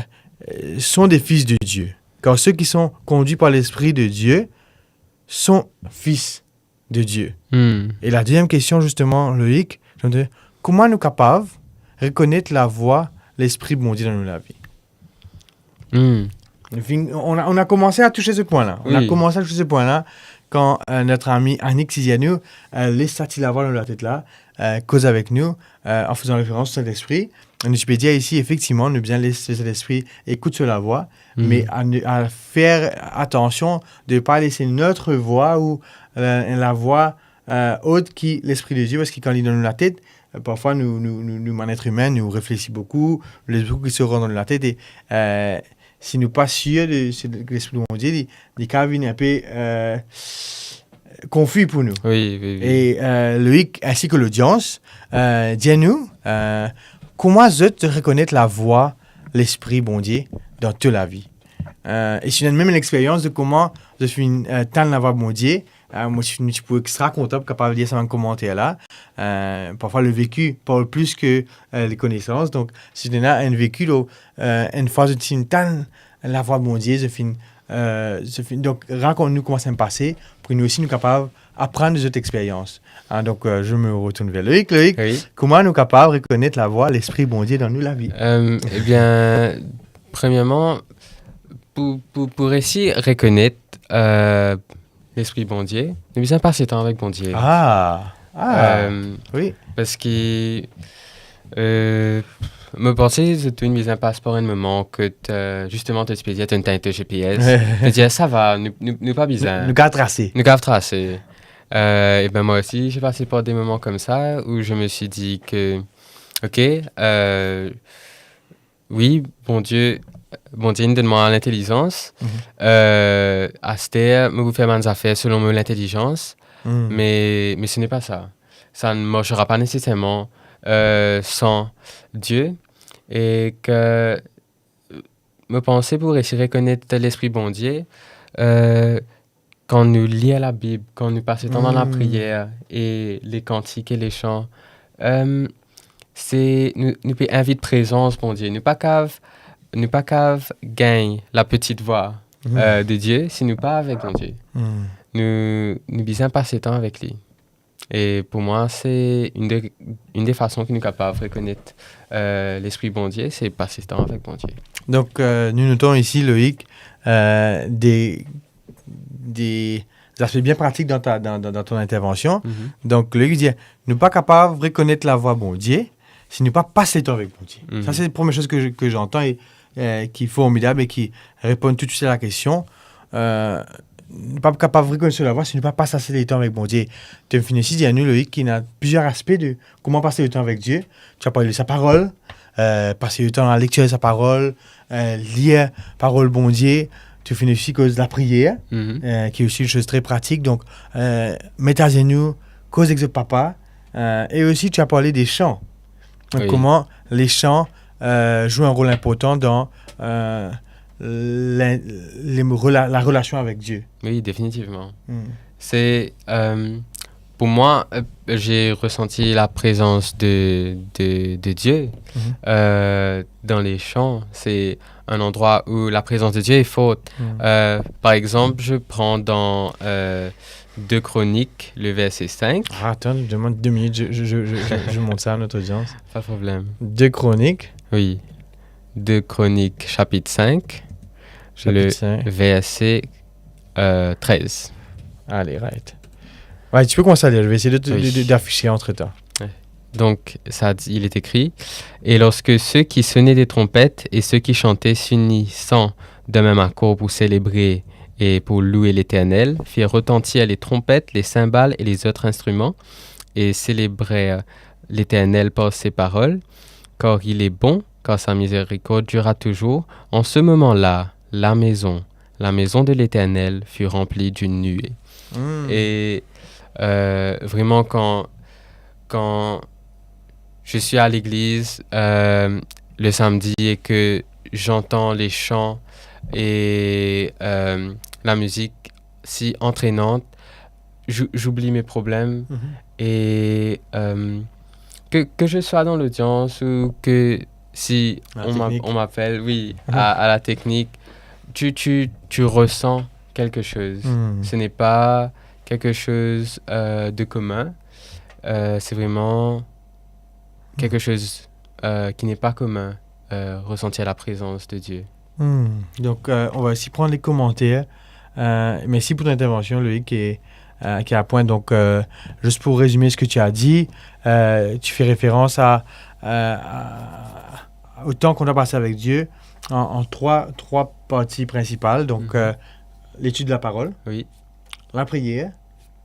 sont des fils de Dieu. Car ceux qui sont conduits par l'Esprit de Dieu sont fils de Dieu. Hmm. E la deziem kestion, zisteman, Loïc, kouma nou kapav rekonet lavwa Lespri Bondie dan nou lavi? Hmm. Enfin, on a, on a commencé à toucher ce point-là. On a commencé à toucher ce point-là quand, euh, notre ami Annick ti dir nou, euh, les sa ti lavwa dan latet la, euh, koz avek nou, euh, en faisant référence au Saint-Esprit. Nou ti pe dir isi, efektivman, nou bizin les, les Saint-Esprit écoute sa lavwa, me a ne, a fer atansion de pa les notre vwa ou, euh, lavwa, euh, ot ki Lespri de Dieu, parski kan li dan nou latet, euh, parfwa nou, nou, nou, nou bann et imin, nou reflesi boukou, les boukou ki sort dan nou latet, e, euh, si nou pa sir de, se, de Lespri de Bondie, li, li kapav vinn inpe, euh, konfi pou nou. Oui, oui, oui. E, euh, Loïc, ainsi que l'audience, euh, dir nou, euh, kouma zot rekonet lavwa Lespri Bondie dan to lavi? Euh, e si nou ena mem lexperyans de kouma zot finn, euh, tann lavwa Bondie, euh, mo ti, nou ti pou extra kontan pou kapav lir sa bann komanter la. Euh, parfwa le vécu parle plus que, euh, les connaissances. Donk, si nou ena enn veki, donk, euh, enn fwa zot finn tann lavwa Bondie, zot finn, euh, zot finn, donk, rakont nou kouma sa pase, pou nou osi nou kapav aprann de zot experyans. Hein, donc, euh, je me retourne vers Loïc. Loïc, oui, kouma nou kapav rekonet lavwa Lespri Bondie dan nou lavi? Euh, ebien, premierman, pou, pou, pou resi rekonet, euh, Lespri Bondie, nou bizin pas letan avek Bondie. Ah, ah, euh, oui. Parski, euh, mo panse, zot tou inn bizin pas par enn moman kot, euh, zisteman, to ti pe dir, to tann to G P S. To dir, sa va, nou, nou, nou pa bizin. Nou, nou kapav trase. Nou kapav trase. Euh, ebien, moi aussi, j'ai passé par des moments comme ça où je me suis dit que, ok, euh, wi, Bondie, Bondie inn donn mwa lintelizans. Mhm. Euh, aster, mo pou fer bann zafer selon mo lintelizans, mhm, mais, mais ce n'est pas ça. Ça ne marchera pas nécessairement, euh, sans Dieu. Et que, euh, mo panse pou resi rekonet Lespri Bondie, euh, kan nou lir Labib, kan nou pas letan dan lapriyer e le kantik e le san, euh, se, nou, nou pe invit prezans Bondie. Nou pa kapav, nou pa kapav gagn la petite voix, euh, de Dieu si nou pa avek Bondie. Nou, nou bizin pas letan avek li. E pou mwa, se enn de, enn de fason ki nou kapav rekonet, eh, Lespri Bondie, se pas letan avek Bondie. Donk, eh, nou note isi, Loïc, eh, de, de zaspe bien pratik dan ta, dan, dan, dan ton intervension. Mhm. Donk, Loïc dir, nou pa kapav rekonet lavwa Bondie si nou pa pas letan avek Bondie. Mhm. Sa, se premie soz ke, ke zantan e, eh, ki formidab e ki reponn toutswit a lakestion. Eh, nou pa kapav rekonet so lavwa si nou pa pas ase letan avek Bondie. To finn osi dir nou, Loïc, ki ena plizier aspe de kouma pas letan avek Die. To parl de sa parol, eh, pas letan dan lektir de sa parol, eh, lir parol Bondie. To finn osi koz lapriyer, Mhm. eh, ki osi enn soz tre pratik. Donk, eh, met azenou, koz ek zot papa, eh, e osi to parl de san. Donk, Wi. kouma le san, eh, zwe enn rol inportan dan, eh, le, le rela-, larelasion avek Die. Wi, definitivman. Hmm. Se, eh, pou mwa, eh, j'ai ressenti la présence de, de, de Dieu, Mhm. eh, dans les chants. C'est un endroit où la présence de Dieu est forte. Mhm. Eh, par exemple, je prends dans, eh, deux Chroniques, le verset cinq. Ah, attends, demande deux minutes, je, je, je, je, je, je montre ça à notre audience. Pas de problème. Deux Chroniques. Oui. Deux Chroniques, chapitre cinq, Chapitre le cinq. verset, eh, treize. Allez, right. Ouais, tu peux commencer à lire, je vais essayer de, de, Oui. de, d'afficher entre-temps. Ouais. Donc, ça dit, il est écrit, « Et lorsque ceux qui sonnaient des trompettes et ceux qui chantaient s'unissant d'un même accord pour célébrer et pour louer l'Éternel, firent retentir les trompettes, les cymbales et les autres instruments, et célébrèrent l'Éternel par ces paroles, car il est bon, car sa miséricorde durera toujours. En ce moment-là, la maison, la maison de l'Éternel fut remplie d'une nuée. Hmm. Et, euh, vraiment, quand, quand je suis à l'église, euh, le samedi et que j'entends les chants et, euh, la musique si entraînante, j'ou-, j'oublie mes problèmes. Mhm. Et, euh, que, que je sois dans l'audience ou que si La on m'a-, technique. on m'appelle, oui, Mhm. à, à la technique, tu, tu, tu ressens quelque chose. Mhm. Ce n'est pas quelque chose, euh, de commun. Euh, c'est vraiment quelque Mhm. chose, euh, qui n'est pas commun, euh, ressentir la présence de Dieu. Hmm. Donc, euh, on va aussi prendre les commentaires. Euh, merci pour ton intervention, Loïc, et, euh, qui a point. Donc, euh, juste pour résumer ce que tu as dit, euh, tu fais référence à, euh, à, au temps qu'on a passé avec Dieu en, en trois, trois parties principales. Donc, Mhm. euh, l'étude de la parole, Oui. la prière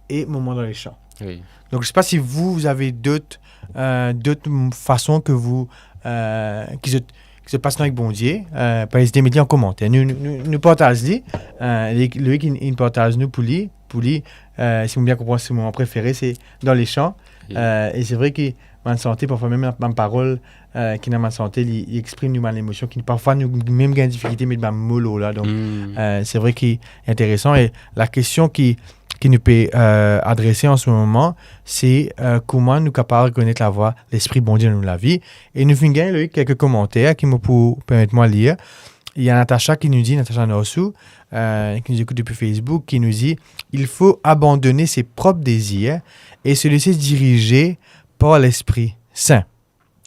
et moment dans les chants. Oui. Donc, je sais pas si vous, vous avez d'autres, euh, d'autres m-, façons que vous, euh, ki zot, ki zot pas letan avek Bondie, euh, pa ezite met li an komanter. Nou, nou, nou, nou partaz li, euh, li, li ki, li partaz nou pou li, pou li, euh, si mo bien konpran, so moman prefere, se dan le san. Oui. Euh, e se vre ki bann sante, parfwa mem bann parol, euh, ki ena bann sante, li, li exprim nou bann lemosion ki parfwa nou mem gagn difikilte met bann mo lor la. Donk, Hmm. euh, se vre ki interesan. E lakestion ki, ki nou pe, euh, adrese an se moman, se, euh, kouma nou kapav rekonet lavwa Lespri Bondie dan nou lavi. E nou finn gagn, Loïc, kelke komanter ki mo pou permet mwa lir. Il y a Natacha qui nous dit, Natacha Norsou, euh, qui nous écoute depuis Facebook, qui nous dit, « Il faut abandonner ses propres désirs et se laisser diriger par l'Esprit Saint. »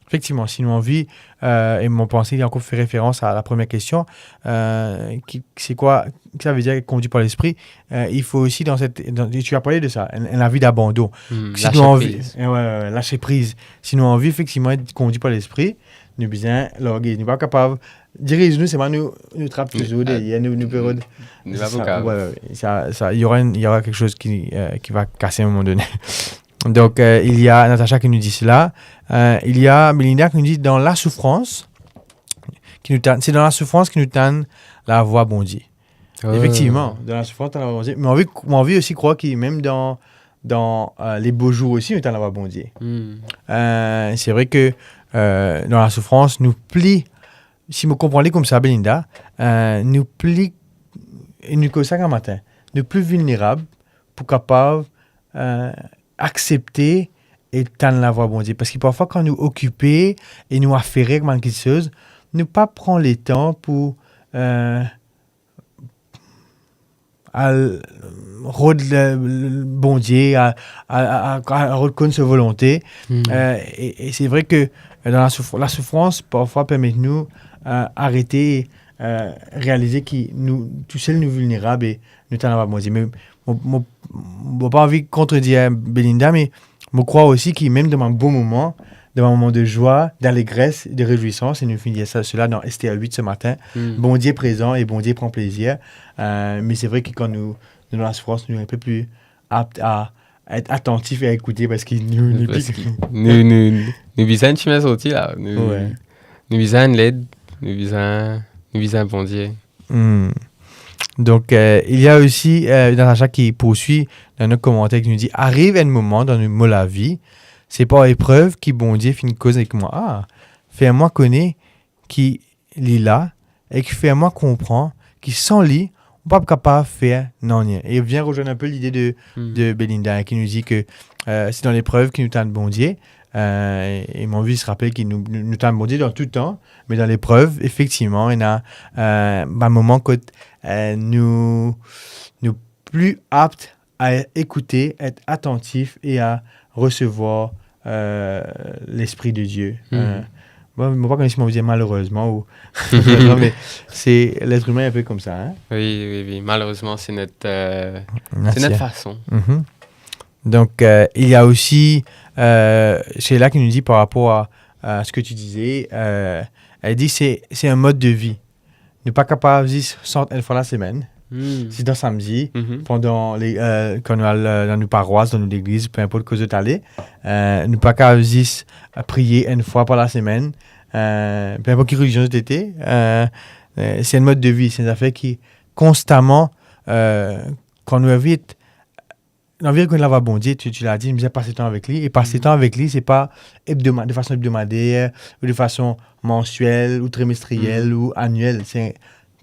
Efektivman, si nou anvi, euh, e mo panse li ankor fer referans a la premie kestion, euh, ki, se kwa, ki sa ve dir kondwi par Lespri? Euh, il faut aussi dans cette, dans, tu as parlé de ça, un, un avis d'abandon. Hmm, Si nou anvi, lâcher prise. Eh, ouais, ouais, ouais, lâcher prise. Si nou anvi efektivman et kondwi par Lespri, nou bizin large, nou pa kapav diriz nou, selman nou, nou trap touzour deryer, nou, nou pe rod-, Nou pa pou kapav. Ouais, ouais, ouais. Ça, ça, il y aura une, il y aura quelque chose qui, euh, qui va casser à un moment donné. Donc, euh, il y a Natacha qui nous dit cela. Euh, il y a Belinda qui nous dit, dans la souffrance, ki nou tann, se dan lasouffrans ki nou tann lavwa Bondie. Ouais. Efektivman, dan lasouffrans, tann lavwa Bondie. Me anvi, mo anvi osi krwar ki mem dan, dan, euh, les beaux jours osi, nou tann lavwa Bondie. Hmm. Euh, se vre ke, euh, dan lasouffrans, nou pli, si mo konpran li koumsa, Belinda, euh, nou pli, e nou koz sa gramatin, nou pli vilnerab pou kapav, euh, aksepte e tann lavwa Bondie. Parski parfwa, kan nou okipe e nou afere ek bann kiksoz, nou pa pran letan pou, euh, al rod le, le Bondie, a, a, a, a, a rod konn so volonte. Hmm. Euh, e, e se vre ke dan la souf-, lasoufrans, parfwa, permet nou, euh, arete, euh, realize ki nou, tousel nou vilnerab e nou tann ava Bondie. Me mo, mo, mo pa anvi kontredir Belinda, me mo krwar osi ki mem dan bann bon moman, dan bann moman de zwa, d'alegres, de rezwisans, e nou finn dir sa, sela dan Ester wit se matin, Hmm. Bondie prezan e Bondie pran plezir. Euh, me se vre ki kan nou, nou dan lasoufrans, nou inpe pli apt a et atantif e a ekoute, parski nou, nou, Parski nou, nou, nou bizin enn simin sorti la. Nou, Ouais. nou bizin enn led, nou bizin, nou bizin Bondie. Hmm. Donc, euh, il y a aussi, euh, Natacha qui poursuit dans nos commentaires, qui nous dit, "Ariv enn moman dan nou lavi, se par eprev ki Bondie finn koz avek mwa. Ah, fer mwa kone ki li la, e ki fer mwa konpran ki san li, ou pa kapav fer nanye." E vinn rezwenn inpe lide de, Hmm. de Belinda, hein, ki nou dir ke, euh, se dan leprev ki nou tann Bondie. Euh, e, e mo anvi zis rapel ki nou, nou, nou tann Bondie dan tou tan, me dan leprev, efektivman, ena, euh, bann moman kot, euh, nou, nou pli apt a ekoute, et atantif e a resevwar, euh, Lespri de Dieu. Hmm. Euh, bon, mo pa kone si mo dir malerezman ou, non, me se, letr imin inpe koumsa, hein. Oui, oui, oui. Malerezman, c'est notre, euh, c'est notre Nature. façon. Mhm. Donc, euh, il y a aussi, euh, c'est là qu'il nous dit par rapport à, à ce que tu disais, euh, elle dit c'est, c'est un mode de vie. Nou pa kapav zis sant enn fwa lasemenn, Hmm. zis dan samdi, Mhm. pandan le, euh, kan nou al, euh, dan nou parwas, dan nou legliz, pe inport kot zot ale, euh, nou pa kapav zis, euh, priye enn fwa par lasemenn, euh, pe inport ki relizion zot ete, euh, euh, se enn mod de vi, se enn zafer ki konstaman, euh, kan nou invit, nou anvi rekonn lavwa Bondie, tu, tu l'as dit, nou bizin pas letan avek li, e pas Hmm. letan avek li, se pa hebdoma-, de fason hebdomader, ou de fason mansiel, ou trimestriel, Hmm. ou aniel. Se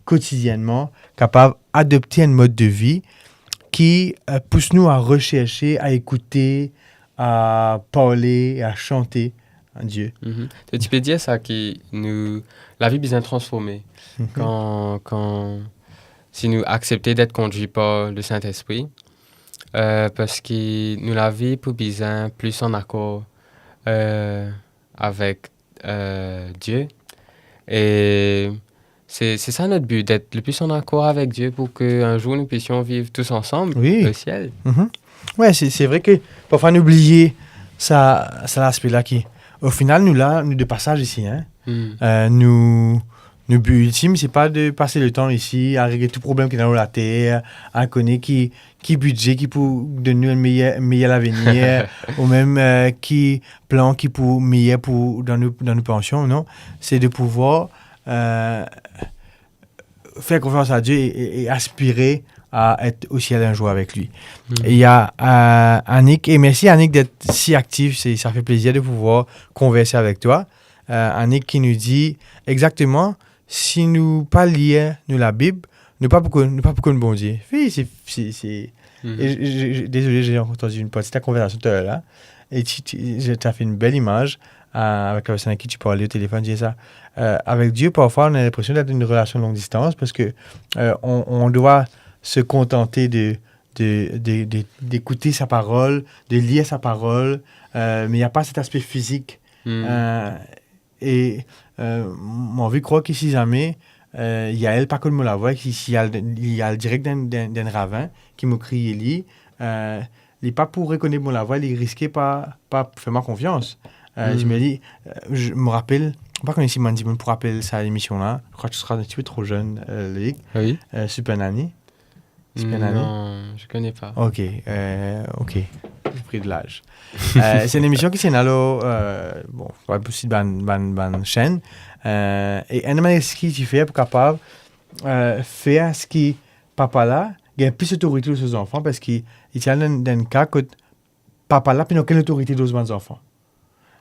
kotidienman, kapav adopte enn mod de vi ki, euh, pous nou a reserse, a ekoute, a parle, a sante a Die. Mhm. To ti pe dir sa ki nou, lavi bizin transforme. Mhm. Kan, kan, si nou aksepte d'être conduit par le Saint-Esprit, euh, parski nou lavi pou bizin plis an akor, euh, avek, euh, Die. E se, se sa notre but, d'être le plus en accord avec Dieu pour que un jour nous puissions vivre tous ensemble Oui. au ciel. Mhm. Ouais, se, se vre ki parfwa nou bliye sa, sa laspe la ki, o final, nou la, nou de pasaz isi, hein. Hmm. Euh, nou, nou bi iltim, se pa de pas letan isi, a regle tou problem ki ena lor later, a kone ki, ki bidze ki pou donn nou enn meyer, meyer lavenir, ou mem, euh, ki plan ki pou meyer pou, dan nou, dan nou pansion, non. Se de pouvwar, euh, fer konfians a Die e, e, e aspire a et o siel enn zour avek li. Hmm. E il y a, euh, Annick, et merci Annick d'être si active, c'est, ça fait plaisir de pouvoir converser avec toi. Euh, Annick qui nous dit, exactement, si nou pa lir nou Labib, nou pa pou konn, nou pa pou konn Bondie. Oui, c'est, c'est, c'est, Mhm. et je, je, je, désolé, j'ai entendu une partie de ta conversation tout à l'heure là. Et tu, tu, je, t'as fait une belle image, euh, avec la personne avec qui tu parlais au téléphone, tu disais ça. Euh, avec Dieu, parfois, on a l'impression d'être une relation longue distance parce que, euh, on, on doit se contenter de, de, de, de, d'écouter sa parole, de lire sa parole, euh, mais il n'y a pas cet aspect physique. Hmm. Euh, e, euh, mo anvi krwar ki si zame, euh, Yael pa konn mo lavwa, ki si li al, li al direk dan, dan, dan enn ravin, ki mo kriye li, euh, li pa pou rekonet mo lavwa, li riske pa, pa fer mwa konfians. Euh, Hmm. je me dis, euh, je me rappelle, mo pa kone si bann dimoun pou rapel sa lemision la. Je crois que tu seras un petit peu trop jeune, euh, Loïc. Ah oui. Euh, Super Nanny. Super Nanny? Non, je connais pas. Ok, euh, ok. J'ai pris de l'âge. Euh, se enn lemision ki ti ena lor, euh, bon, pa posib bann, bann, bann senn. Euh, e enn mannier ki ti fer pou kapav, euh, fer ki papa la gagn plis lotorite lor so zanfan, parski li ti al dan, dan enn ka kot papa la pena okenn lotorite lor so bann zanfan.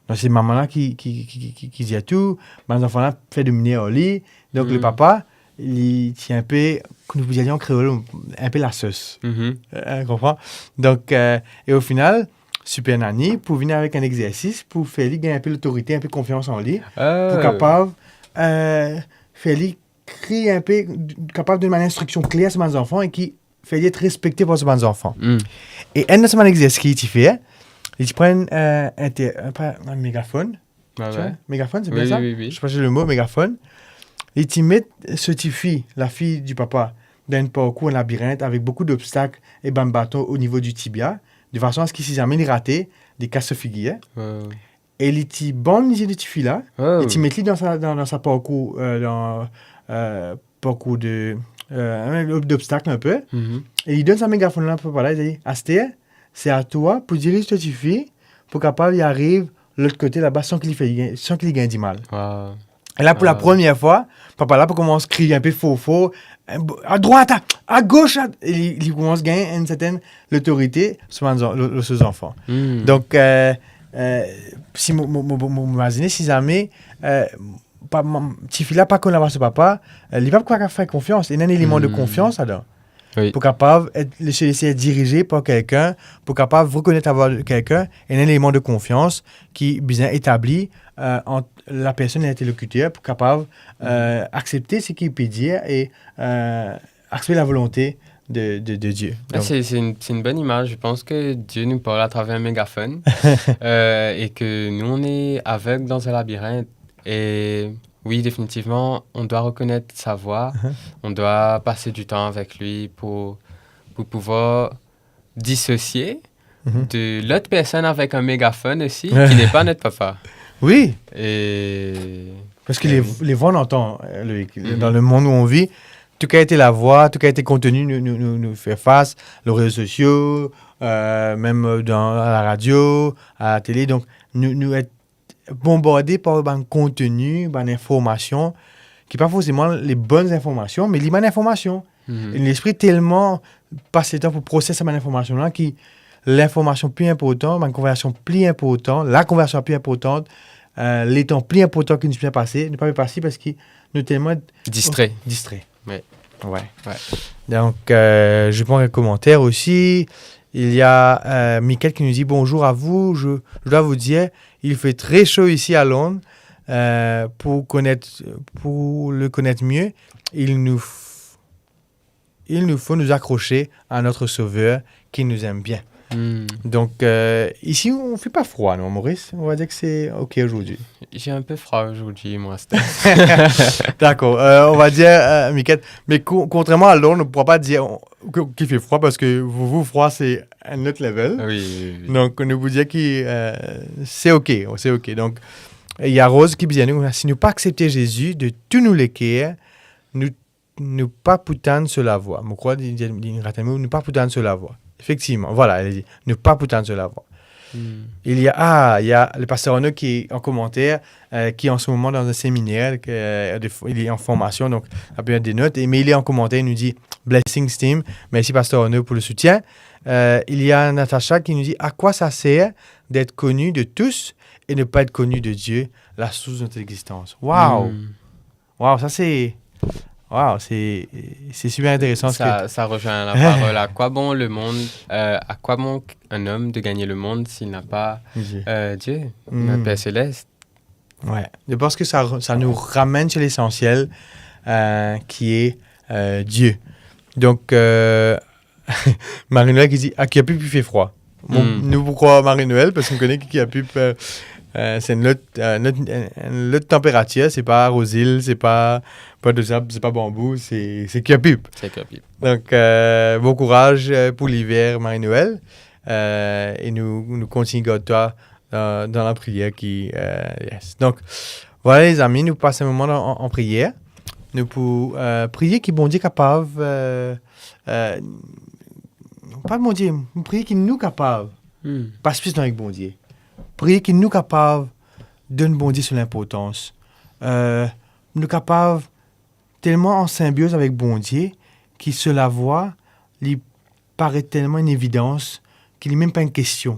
Donk, se mama la ki, ki, ki, ki, ki, ki dir tou, bann zanfan la fer domine ar li. Donk, Hmm. le papa, li ti inpe, kouma nou pou dir an kreol, inpe lasos. Mhm. Euh, konpran? Donk, euh, e o final, Super Nanny, pou vini avek enn egzersis, pou fer li gagn inpe lotorite, inpe konfians an li, pou Ah. kapav, euh, fer li kriye inpe, kapav donn bann instriksion kler a so bann zanfan e ki fer li et respekte par so bann zanfan. Mm. E enn dan so bann exersis ki li ti fer, li ti pran, euh, enn te-, enn, pa, enn megafonn. Ouais, tu vois, ouais. Megafonn, c'est bien ça ? Oui, oui, oui. Je sais pas si c'est le mot, megafonn. Li ti met so tifi, lafi di papa, dan enn parkour, enn labirint, avek boukou d'obstak e bann baton o nivo di tibia, de fason a se ki si zame li rate, li kas so figir. Ouais, ouais. E li ti bann lizie de tifi la, ouais, li ti met li dan sa, dan, dan sa parkour, euh, dan, euh, parkour de, euh, d'obstak enn pe. Mhm. E li donn sa megafonn la pou papa la, li dir, "Aster, se a twa pou dirir to tifi, pou kapav li ariv lot kote laba san ki li fer, san ki li gagn dimal." Wow. E la, pou la premie fwa, papa la pou koumans kriye enn pe for for, a drwat, a, a gos, a, e li, li koumans gagn enn sertenn lotorite so bann zan-, lo, lo so zanfan. Hmm. Donk, euh, euh, si mo, mo, mo, mo, mo imazine, si zame, euh, pa, mo, tifi la pa konn laba so papa, euh, li pa pou kapav fer konfians. Ena enn eleman de konfians ladan. Oui. Pou kapav et, les, se les dirize par kelkenn, pou kapav rekonet lavwa de kelkenn, ena enn eleman de konfians ki bizin etabli, euh, ant lapersonn e linterlokiter pou kapav, euh, aksepte seki li pe dir e, euh, aksepte lavolonte de, de, de Dieu. Ah, donc c'est, c'est une, c'est une bonne image. Je pense que Dieu nous parle à travers un mégaphone, euh, et que nous, on est aveugles dans un labyrinthe. Et oui, définitivement, on doit reconnaître sa voix, on doit passer du temps avec lui pour, pour pouvoir dissocier de l'autre personne avec un mégaphone aussi, qui n'est pas notre papa. Oui. Et, parce que les, oui, les voix, on entend, euh, Loïc, dans le monde où on vit, tou kalite lavwa, tou kalite konteni nou, nou, nou, nou fer fas, les réseaux sociaux, euh, même dans, à la radio, à la télé. Donc, nou, nou et bonbarde par bann konteni, bann informasion, ki pa forseman les bonnes informations, me li bann informasion. Mhm. E lespri telman pas letan pou proses sa bann informasion la, ki linformasion pli inportan, bann konversasion pli inportan, lakonversasion pli inportan, euh, letan pli inportan ki nou bizin pase, nou pa pe pase parski nou telman distrait. Distrait. Ouais. Ouais. Ouais. Donc, euh, je prends un commentaire aussi. Il y a, euh, Michael qui nous dit : « Bonjour à vous. Je, je dois vous dire, il fait très chaud ici à Londres. Euh, pour connaître, pour le connaître mieux, il nous f-, il nous faut nous accrocher à notre Sauveur qui nous aime bien. » Hmm. Donc, euh, ici, on fait pas froid, non, Maurice ? On va dire que c'est OK aujourd'hui. J'ai un peu froid aujourd'hui, moi, Steph. D'accord, euh, on va dire, euh, Michael, mais co-, contrairement à Londres, on ne pourra pas dire que, qu'il fait froid parce que vous, vous, froid, c'est un autre level. Oui, oui, oui. Donc, nou pou dir ki, euh, c'est OK, c'est OK. Donc, il y a Rose qui dit, si nou pa aksepte Zezi de tou nou leker, nou nou pa pou tann so lavwa. Mo krwar li, li, li rat enn mo, nou pa pou tann so lavwa. Effectivement, voilà, elle dit, nou pa pou tann so lavwa. Hmm. Il y a, ah, il y a le pasteur Arnaud qui est en commentaire, euh, qui est en ce moment dans un séminaire, que, euh, de, il est en formation, donc il a besoin des notes, et, mais il est en commentaire, il nous dit : « Blessings team, merci pasteur Arnaud pour le soutien. » Euh, il y a Natacha qui nous dit : « À quoi ça sert d'être connu de tous et ne pas être connu de Dieu, la source de notre existence ? » Waouh ! Hmm. Waouh, ça c'est, waouh, c'est, c'est super intéressant ce que... Ça, ça rejoint la parole. À quoi bon le monde, euh, à quoi bon un homme de gagner le monde s'il n'a pas, Dieu. Euh, Dieu, notre Père céleste ? Ouais. Je pense que ça re-, ça nous ramène sur l'essentiel, euh, qui est, euh, Dieu. Donc, euh, Marie-Noël ki dir, ah, Kirpip, il fait froid. Bon, hmm, nou pou krwar Marie-Noël, parski nou kone ki Kirpip, euh, euh, c'est une autre, euh, une autre, une, une autre température, c'est pas Rose Hill, c'est pas Pointe aux Abbes, c'est pas Bambou, c'est, c'est Kirpip. C'est Kirpip. Donc, euh, bon courage, euh, pour l'hiver, Marie-Noël. Euh, et nous, nous continuons avec toi dans, dans la prière qui, euh, yes. Donc, voilà, les amis, nou pas un moment en, en prière. Nou pou, euh, priye ki Bondie kapav, euh, euh, pa Bondie, nou priye ki nou kapav, hmm, pas plis tan avek Bondie. Priye ki nou kapav donn Bondie so linportans. Euh, nou kapav telman an sinbioz avek Bondie ki so lavwa, li paret telman enn evidans ki li mem pa enn kestion.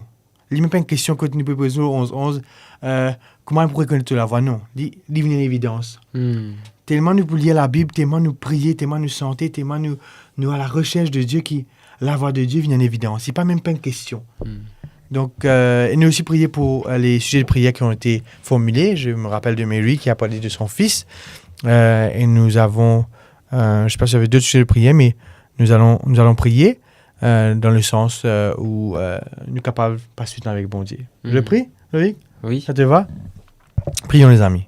Li mem pa enn kestion kot nou pe poz onz onz, euh, kouma nou pou rekonet to lavwa, non. Li, li vinn enn evidans. Hmm. Telman nou pou lir Labib, telman nou priye, telman nou sante, telman nou, nou à la recherche de Dieu ki lavwa de Dieu vinn enn evidans. Li pa mem pa enn kestion. Hmm. Donc, euh, et nous aussi prier pour, euh, les sujets de prière qui ont été formulés. Je me rappelle de Mary qui a parlé de son fils. Euh, et nous avons, euh, je sais pas si vous avez d'autres sujets de prière, mais nous allons, nous allons prier, euh, dans le sens, euh, où, euh, nous capables passer du temps avec Bondye. Je prie, Loïc? Oui. Ça te va? Prions, les amis.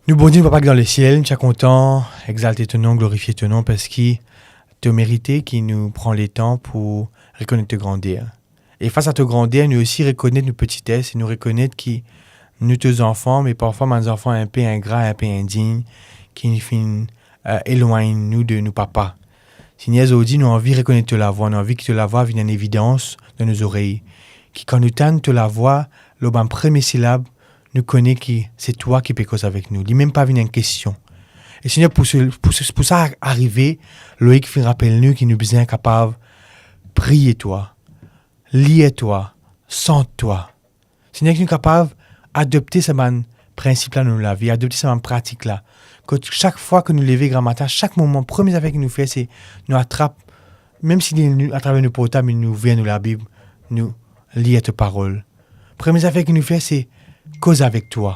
Nou, Bondye, nou Papa ki dan lesiel, nou ti kontan exalte to nom, glorifie to nom, parski to merite ki nou pran letan pou rekonet to grander. E fas a to grander, nou osi rekonet nou petitesse e nou rekonet ki nou to zanfan, me parfwa bann zanfan inpe ingra, inpe indign, ki finn, euh, elwagn nou de nou Papa. Segner, zordi nou anvi rekonet to lavwa, nou anvi ki to lavwa vinn enn evidans dan nou zorey, ki kan nou tann to lavwa, lor bann premie silab, nou kone ki se twa ki pe koz avek nou. Li mem pa vinn enn kestion. E Segner, pou se, pou se, pou sa arive, Loïc finn rapel nou ki nou bizin kapav priye twa, lir twa, sant twa. Segner, ki nou kapav adopte sa bann prinsip la dan nou lavi, adopte sa bann pratik la. Kot sak fwa ki nou leve gramatin, sak moman, premie zafer ki nou fer, se nou atrap, mem si li nou, atraver nou portab, nou ouver nou Labib, nou lir to parol. Premie zafer ki nou fer, se koz avek twa.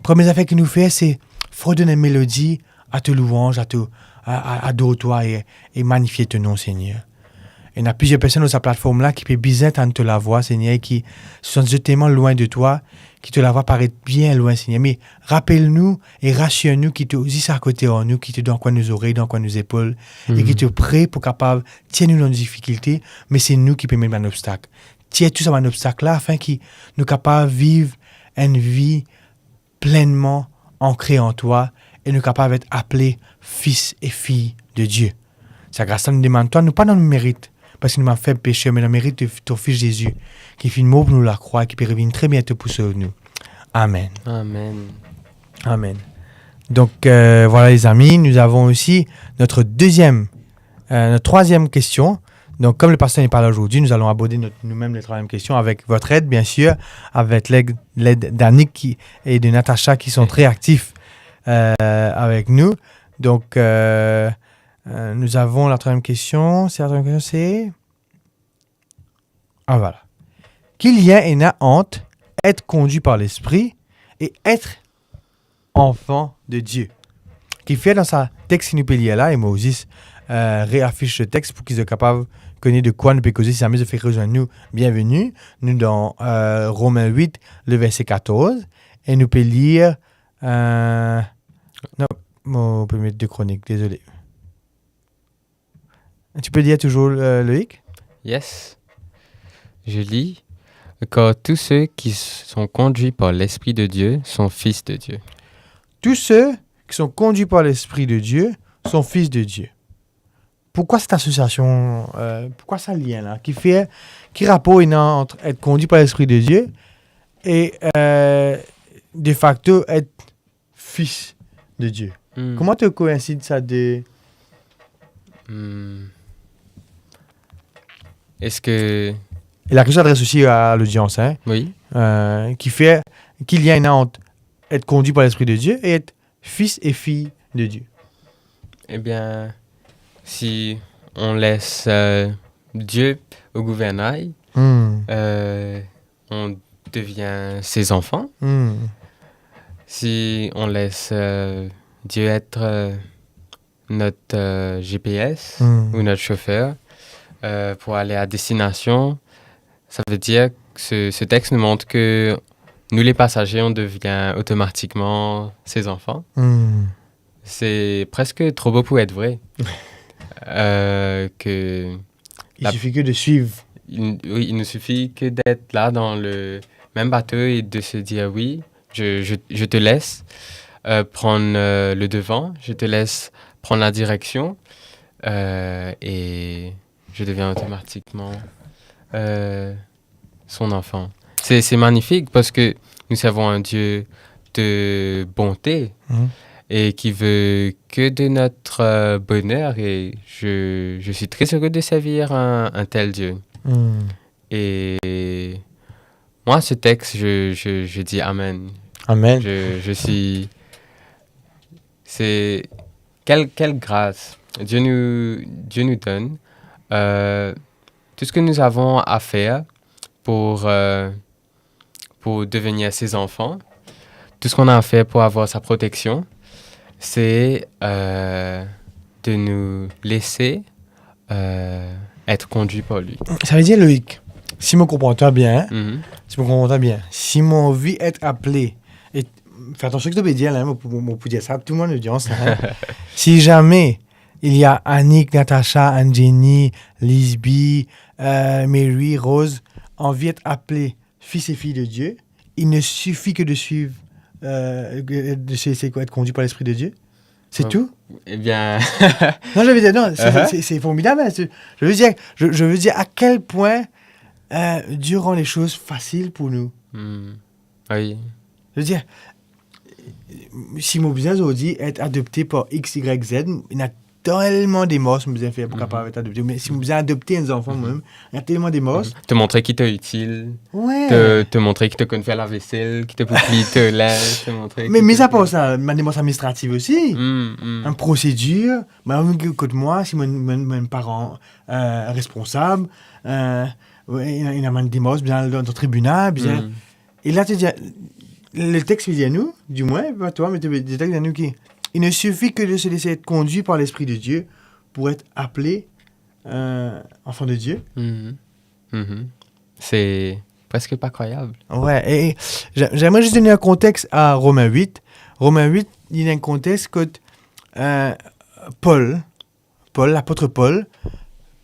Premie zafer ki nou fer, se fredonn enn melodi a to louanz, a to, a, a, ador twa e, e magnifie to nom, Segner. Ena plizier personn lor sa platform la ki pe bizin tann to lavwa, Segner, e ki santi zot telman lwin de twa, ki to lavwa paret bien lwin, Segner. Me rapel nou e rasir nou ki to zis akote ar nou, ki to dan kwin nou zorey, dan kwin nou zepol, e ki to pre pou kapav tir nou dan difikilte, me se nou ki pe met bann obstak. Tir tou sa bann obstak la, afin ki nou kapav viv enn vi plennman ankre an twa e nou kapav et apele fis e fiy de Die. Sa gras la nou demann twa, nou pa dan nou merit, parski nou bann feb peser, me dan merit de to Fis Zezi, ki finn mor pou nou lakrwa, ki pe revinn tre biento pou sov nou. Amen. Amen. Amen. Donc, euh, voilà, les amis, nous avons aussi notre deuxième, euh, notre troisième question. Donc, comme le pasteur n'est pas là aujourd'hui, nous allons aborder notre, nous-mêmes les troisième questions avec votre aide, bien sûr, avec l'aide, l'aide d'Annick qui, et de Natacha qui sont très actifs, euh, avec nous. Donc, euh, euh, nous avons la troisième question. C'est la troisième question, c'est Ah, voilà. Ki lien ena ant et kondwi par Lespri e et anfan de Die? Kifer dan sa text ki nou pe lir la, e mo zis, euh, reafis le text pou ki zot kapav kone de kwa nou pe koze, si zame zot fek rezwenn nou, bienveni. Nou dan, euh, Romin wit, le verse katorz, e nou pe lir, euh, non, mo pe met de Kronik, dezole. Tu peux lire toujours, euh, Loïc? Yes. Je lis, car tous ceux qui sont conduits par l'Esprit de Dieu sont fils de Dieu. Tous ceux qui sont conduits par l'Esprit de Dieu sont fils de Dieu. Pourquoi cette association, euh, pourquoi sa lien la? Kifer, ki rapor ena ant et kondwi par Lespri de Die e, euh, de facto et fis de Die? Hmm. Kouma to koinsid sa de... Hmm. Eski... E la kestion s'adresse aussi à l'audience, hein? Oui. Euh, kifer, ki lien ena ant et kondwi par Lespri de Die e et fis e fiy de Die? Eh bien, si on laisse, euh, Dieu au gouvernail, hmm, euh, on devient ses enfants. Hmm. Si on laisse, euh, Dieu être, euh, notre, euh, G P S, hmm, ou notre chauffeur, euh, pour aller à destination, ça veut dire que ce, ce texte nous montre que nous, les passagers, on devient automatiquement ses enfants. Hmm. C'est presque trop beau pour être vrai. Euh, que Il la suffit que de suivre. Il, oui, il nous suffit que d'être là dans le même bateau et de se dire, oui, je, je, je te laisse, euh, prendre, euh, le devant, je te laisse prendre la direction, euh, et je deviens automatiquement, euh, son enfant. C'est, c'est magnifique parce que nous servons un Dieu de bonté, mhm, et qui veut que de notre, euh, bonheur, et je, je suis très heureux de servir un, un tel Dieu. Mhm. Et moi, ce texte, je, je, je dis Amen. Amen. Je, je suis, c'est, quelle, quelle grâce Dieu nous, Dieu nous donne. Euh, tout ce que nous avons à faire pour, euh, pour devenir ses enfants, tout ce qu'on a à faire pour avoir sa protection, c'est, euh, de nous laisser, euh, être conduits par lui. Savedir, Loïc, si mo konpran twa bien, hein, Mhm. si mo konpran twa bien, si mo anvi et aple, e fer atansion ki to pe dir la, hein, mo pou, mo pou dir sa a tou bann lodians la, hein. Si zame il y a Annick, Natacha, Anne-Jenny, Lisby, euh, Mary, Rose, anvi et aple fils et filles de Dieu, il ne suffit que de suivre, euh, que de se laisser être conduit par l'Esprit de Dieu. C'est tout ? Eh bien, non, je veux dire, non, c'est, Uh-huh. c'est, c'est formidable, hein, c'est, je veux dire, je, je veux dire à quel point, euh, Dieu rend les choses faciles pour nous. Hmm. Oui. Je veux dire, si mo bizin zordi et adopte par X, Y, Z, ena telman demars mo bizin fer pou Mhm. kapav et adopte. Me si mo bizin adopte enn zanfan, Mhm. mwa mem, ena telman demars. Mhm. To montre ki to itil, Ouais. to, to montre ki to konn fer lavesel, ki to pou pliy to linz, to montre Me ki mis to apar sa, bann demars administratif osi, Hmm, hmm. enn prosedir, mwa mem kot mwa, si mo, mo, mo enn paran, euh, responsab, euh, ouais, ena, ena bann demars, bizin al dan, dan tribinal, bizin Hmm. E la, to dir, le texte vinn dir nou, dimwin, pa twa, me to, le texte vinn dir nou ki, il ne suffit que de se laisser être conduit par l'Esprit de Dieu pour être appelé, euh, enfant de Dieu. Mhm. Mhm. C'est presque pas croyable. Ouais, et, et j'a-, j'aimerais juste donner un contexte à Romains huit. Romains huit, il y a un contexte que, euh, Paul, Paul, lapot Paul,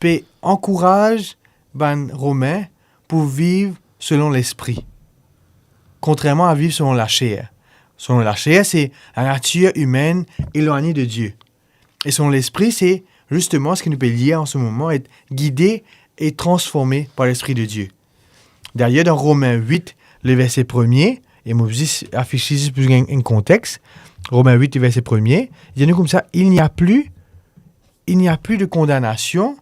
pe ankouraz bann Romin pou viv selon Lespri, kontrerman a viv selon laser. Selon laser, se lanatir imenn elwagne de Die. E selon Lespri, se zisteman seki nou pe lir an se moman, et gide e transforme par Lespri de Die. D'ailleurs, dans Romains huit, le verset premier, e mo zis afis li zis pou enn, enn kontex, Romains huit, le verset premier, li dir nou koumsa, il n'y a plus, il n'y a plus de condamnation,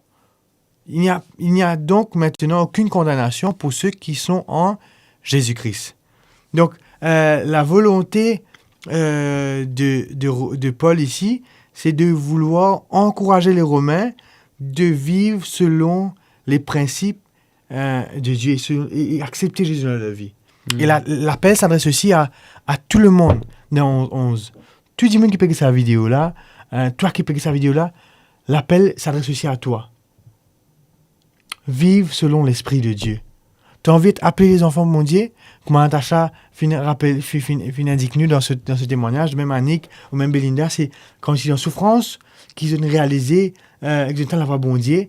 il n'y a, il n'y a donc maintenant aucune condamnation pour ceux qui sont en Jésus-Christ. Donc, euh, la volonté, euh, de, de, de Paul ici, c'est de vouloir encourager les Romains de vivre selon les principes, euh, de Dieu et, se-, et, et accepter Jésus dans leur vie. Mm. Et la, l'appel s'adresse aussi à, à tout le monde dans onze. Tou dimoun ki pe get sa video la, euh, twa ki pe get sa video la, l'appel s'adresse aussi à toi. Viv selon Lespri de Die. To anvi et apele zanfan Bondie, kouma Natacha finn rapel, fi-, finn, finn indik nou dan se, dan se temwagnaz, mem Annick ou mem Belinda, se kan zot ti an soufrans, ki zot realize, euh, ki zot tann lavwa Bondie.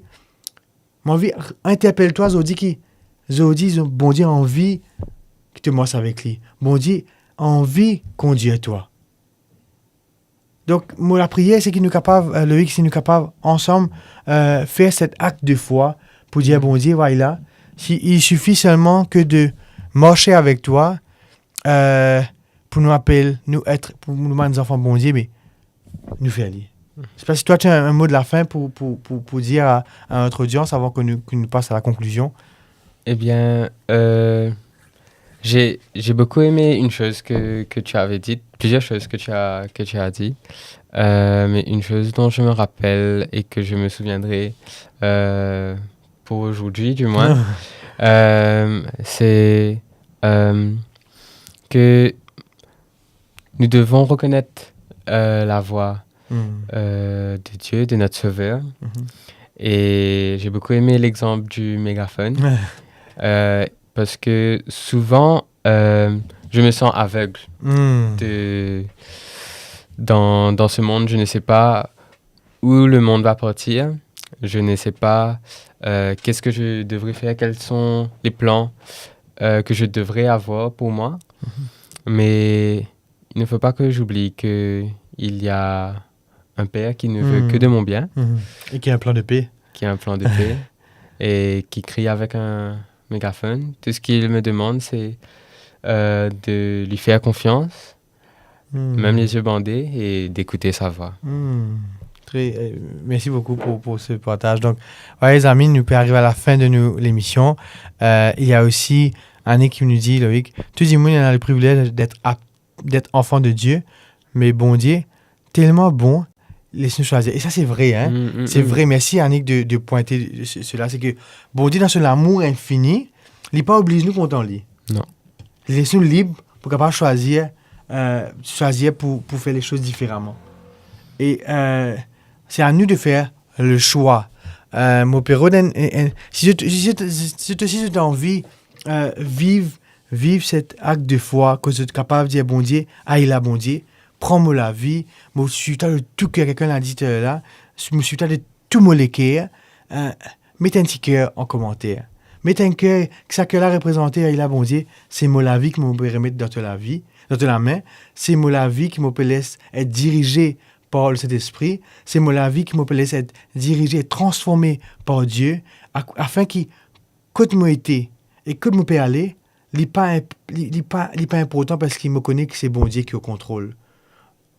Mo anvi interpel twa zordi ki, zordi, Bondie anvi ki to mars avek li. Bondie anvi kondir twa. Donk, mo lapriyer, se ki nou kapav, euh, Loïc, si nou kapav ansam, euh, fer set akt de fwa pou dir, Bondie, vwala, si, il suffit seulement que de marcher avec toi, euh, pou nou apel, nou et, pou nou bann zanfan Bondie, me nou fer li. Je sais pas si toi, tu as un, un mot de la fin pour, pour, pour, pour dire à, à notre audience avant que nous, que nous passe à la conclusion. Eh bien, euh, j'ai, j'ai beaucoup aimé une chose que, que tu avais dite, plusieurs choses que tu as, que tu as dit. Euh, mais une chose dont je me rappelle et que je me souviendrai, euh, pour aujourd'hui, du moins, euh, c'est, euh, que nous devons reconnaître, euh, la voix, euh, de Dieu, de notre Sauveur. Mhm. Et j'ai beaucoup aimé l'exemple du mégaphone, euh, parce que souvent, euh, je me sens aveugle de, dans, dans ce monde. Je ne sais pas où le monde va partir. Je ne sais pas, euh, qu'est-ce que je devrais faire, quels sont les plans, euh, que je devrais avoir pour moi. Mhm. Mais il ne faut pas que j'oublie que il y a un père qui ne veut que de mon bien. Mhm. Et qui a un plan de paix. Qui a un plan de paix et qui crie avec un mégaphone. Tout ce qu'il me demande, c'est, euh, de lui faire confiance, même les yeux bandés, et d'écouter sa voix. Hmm. Très, euh, merci beaucoup pour, pour ce partage. Donc, ouais, les amis, nou pe ariv a la fin de nou lemision. Euh, il y a aussi Annick qui nous dit, Loïc, tou dimoun ena le privilège d'être ap-, d'être enfant de Dieu, mais Bondie, telman bon, les nou swazir. E sa, se vre, hein? Mm, mm, mm. Se vre. Merci, Annick, de, de pointer ce, cela. Se ki Bondie, dan so lamour infini, li pa obliz nou kontan li. Non. Li les nou lib pou kapav swazir, euh, swazir pou, pou fer les choses différemment. E, euh, c'est à nous de faire le choix. Euh, mo pe rod enn, enn, enn, si zot, si zot, si zot, si zot anvi, euh, viv, viv set akt de foi, kot zot kapav dir Bondie, "Ay la, Bondie, pran mo lavi, mo swiv twa de tou ker," kikenn la di taler la, "mo swiv twa de tou mo leker," euh, met enn ti ker an komanter. Met enn ker, ki sa ker la reprezante, "Ay la, Bondie, se mo lavi ki mo pe remet dan to lavi, dan to lame, se mo lavi ki mo pe les et dirize par le Saint-Esprit, se mo lavi ki mo pe les et dirize et transforme par Dieu, a-, afin ki kot mo ete e kot mo pe ale, li pa inp-, li, li pa, li pa inportan, parski mo kone ki se Bondie ki o kontrol."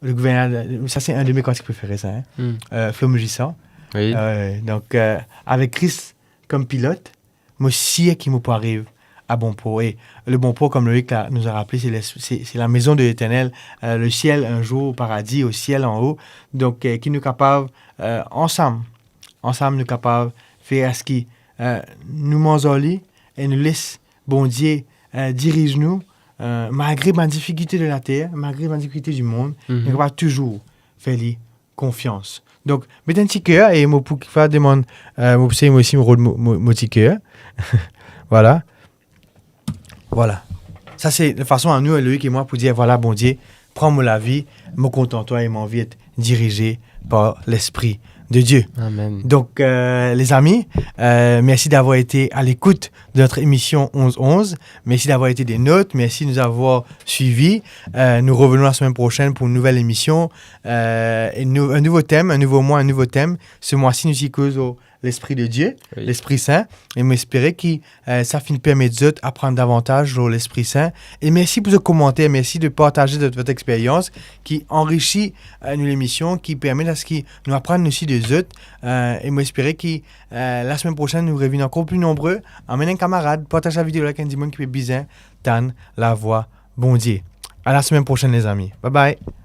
Le gouverner, sa se enn de mes kantik prefere sa, hein. Hmm. Euh, Flo Mougissa. Oui. Euh, donk, euh, avek Kris kom pilot, mo sir ki mo pou ariv a bon por. E le bon por, kom Loïc la, nous a rappelé, c'est le, c'est, c'est la maison de l'Éternel, euh, le ciel, un jour, paradis, au ciel, en haut. Donk, euh, ki nou kapav, euh, ansam, ansam nou kapav fer aski, euh, nou manz ar li e nou les Bondie, euh, diriz nou, euh, malgre bann difikilte de later, malgre bann difikilte dimond, Mhm. nou kapav touzour fer li konfians. Donk, met enn ti ker e mo pou kifer demann, euh, mo pou sey mo osi mo rod mo, mo, mo ti ker. Voilà. Voilà. Sa se fason a nou, Loïc e mwa, pou dir, "Voilà, Bondie, pran mo lavi, mo kontan twa e mo anvi et dirize par l'Esprit de Dieu." Amen. Donc, euh, les amis, euh, merci d'avoir été à l'écoute de notre émission onze onze. Merci d'avoir été des nôtres. Merci de nous avoir suivis. Euh, nous revenons la semaine prochaine pour une nouvelle émission. Euh, et nou-, un nouveau thème, un nouveau mois, un nouveau thème. Ce mois-ci, nou ti koz lor l'Esprit de Dieu, Oui. l'Esprit Saint. E mo espere ki, euh, sa finn permet zot aprann davantaz lor l'Esprit Saint. E mersi pou zot komanter, mersi de partaze zot, zot experyans ki anrisi, euh, nou lemision, ki permet aski nou aprann osi de zot. Euh, e mo espere ki, euh, la semaine prochaine, nou revinn ankor pli nonbre. Amenn enn kamarad, partaz sa video la avek enn dimoun ki pe bizin tann lavwa Bondie. À la semaine prochaine, les amis. Bye bye.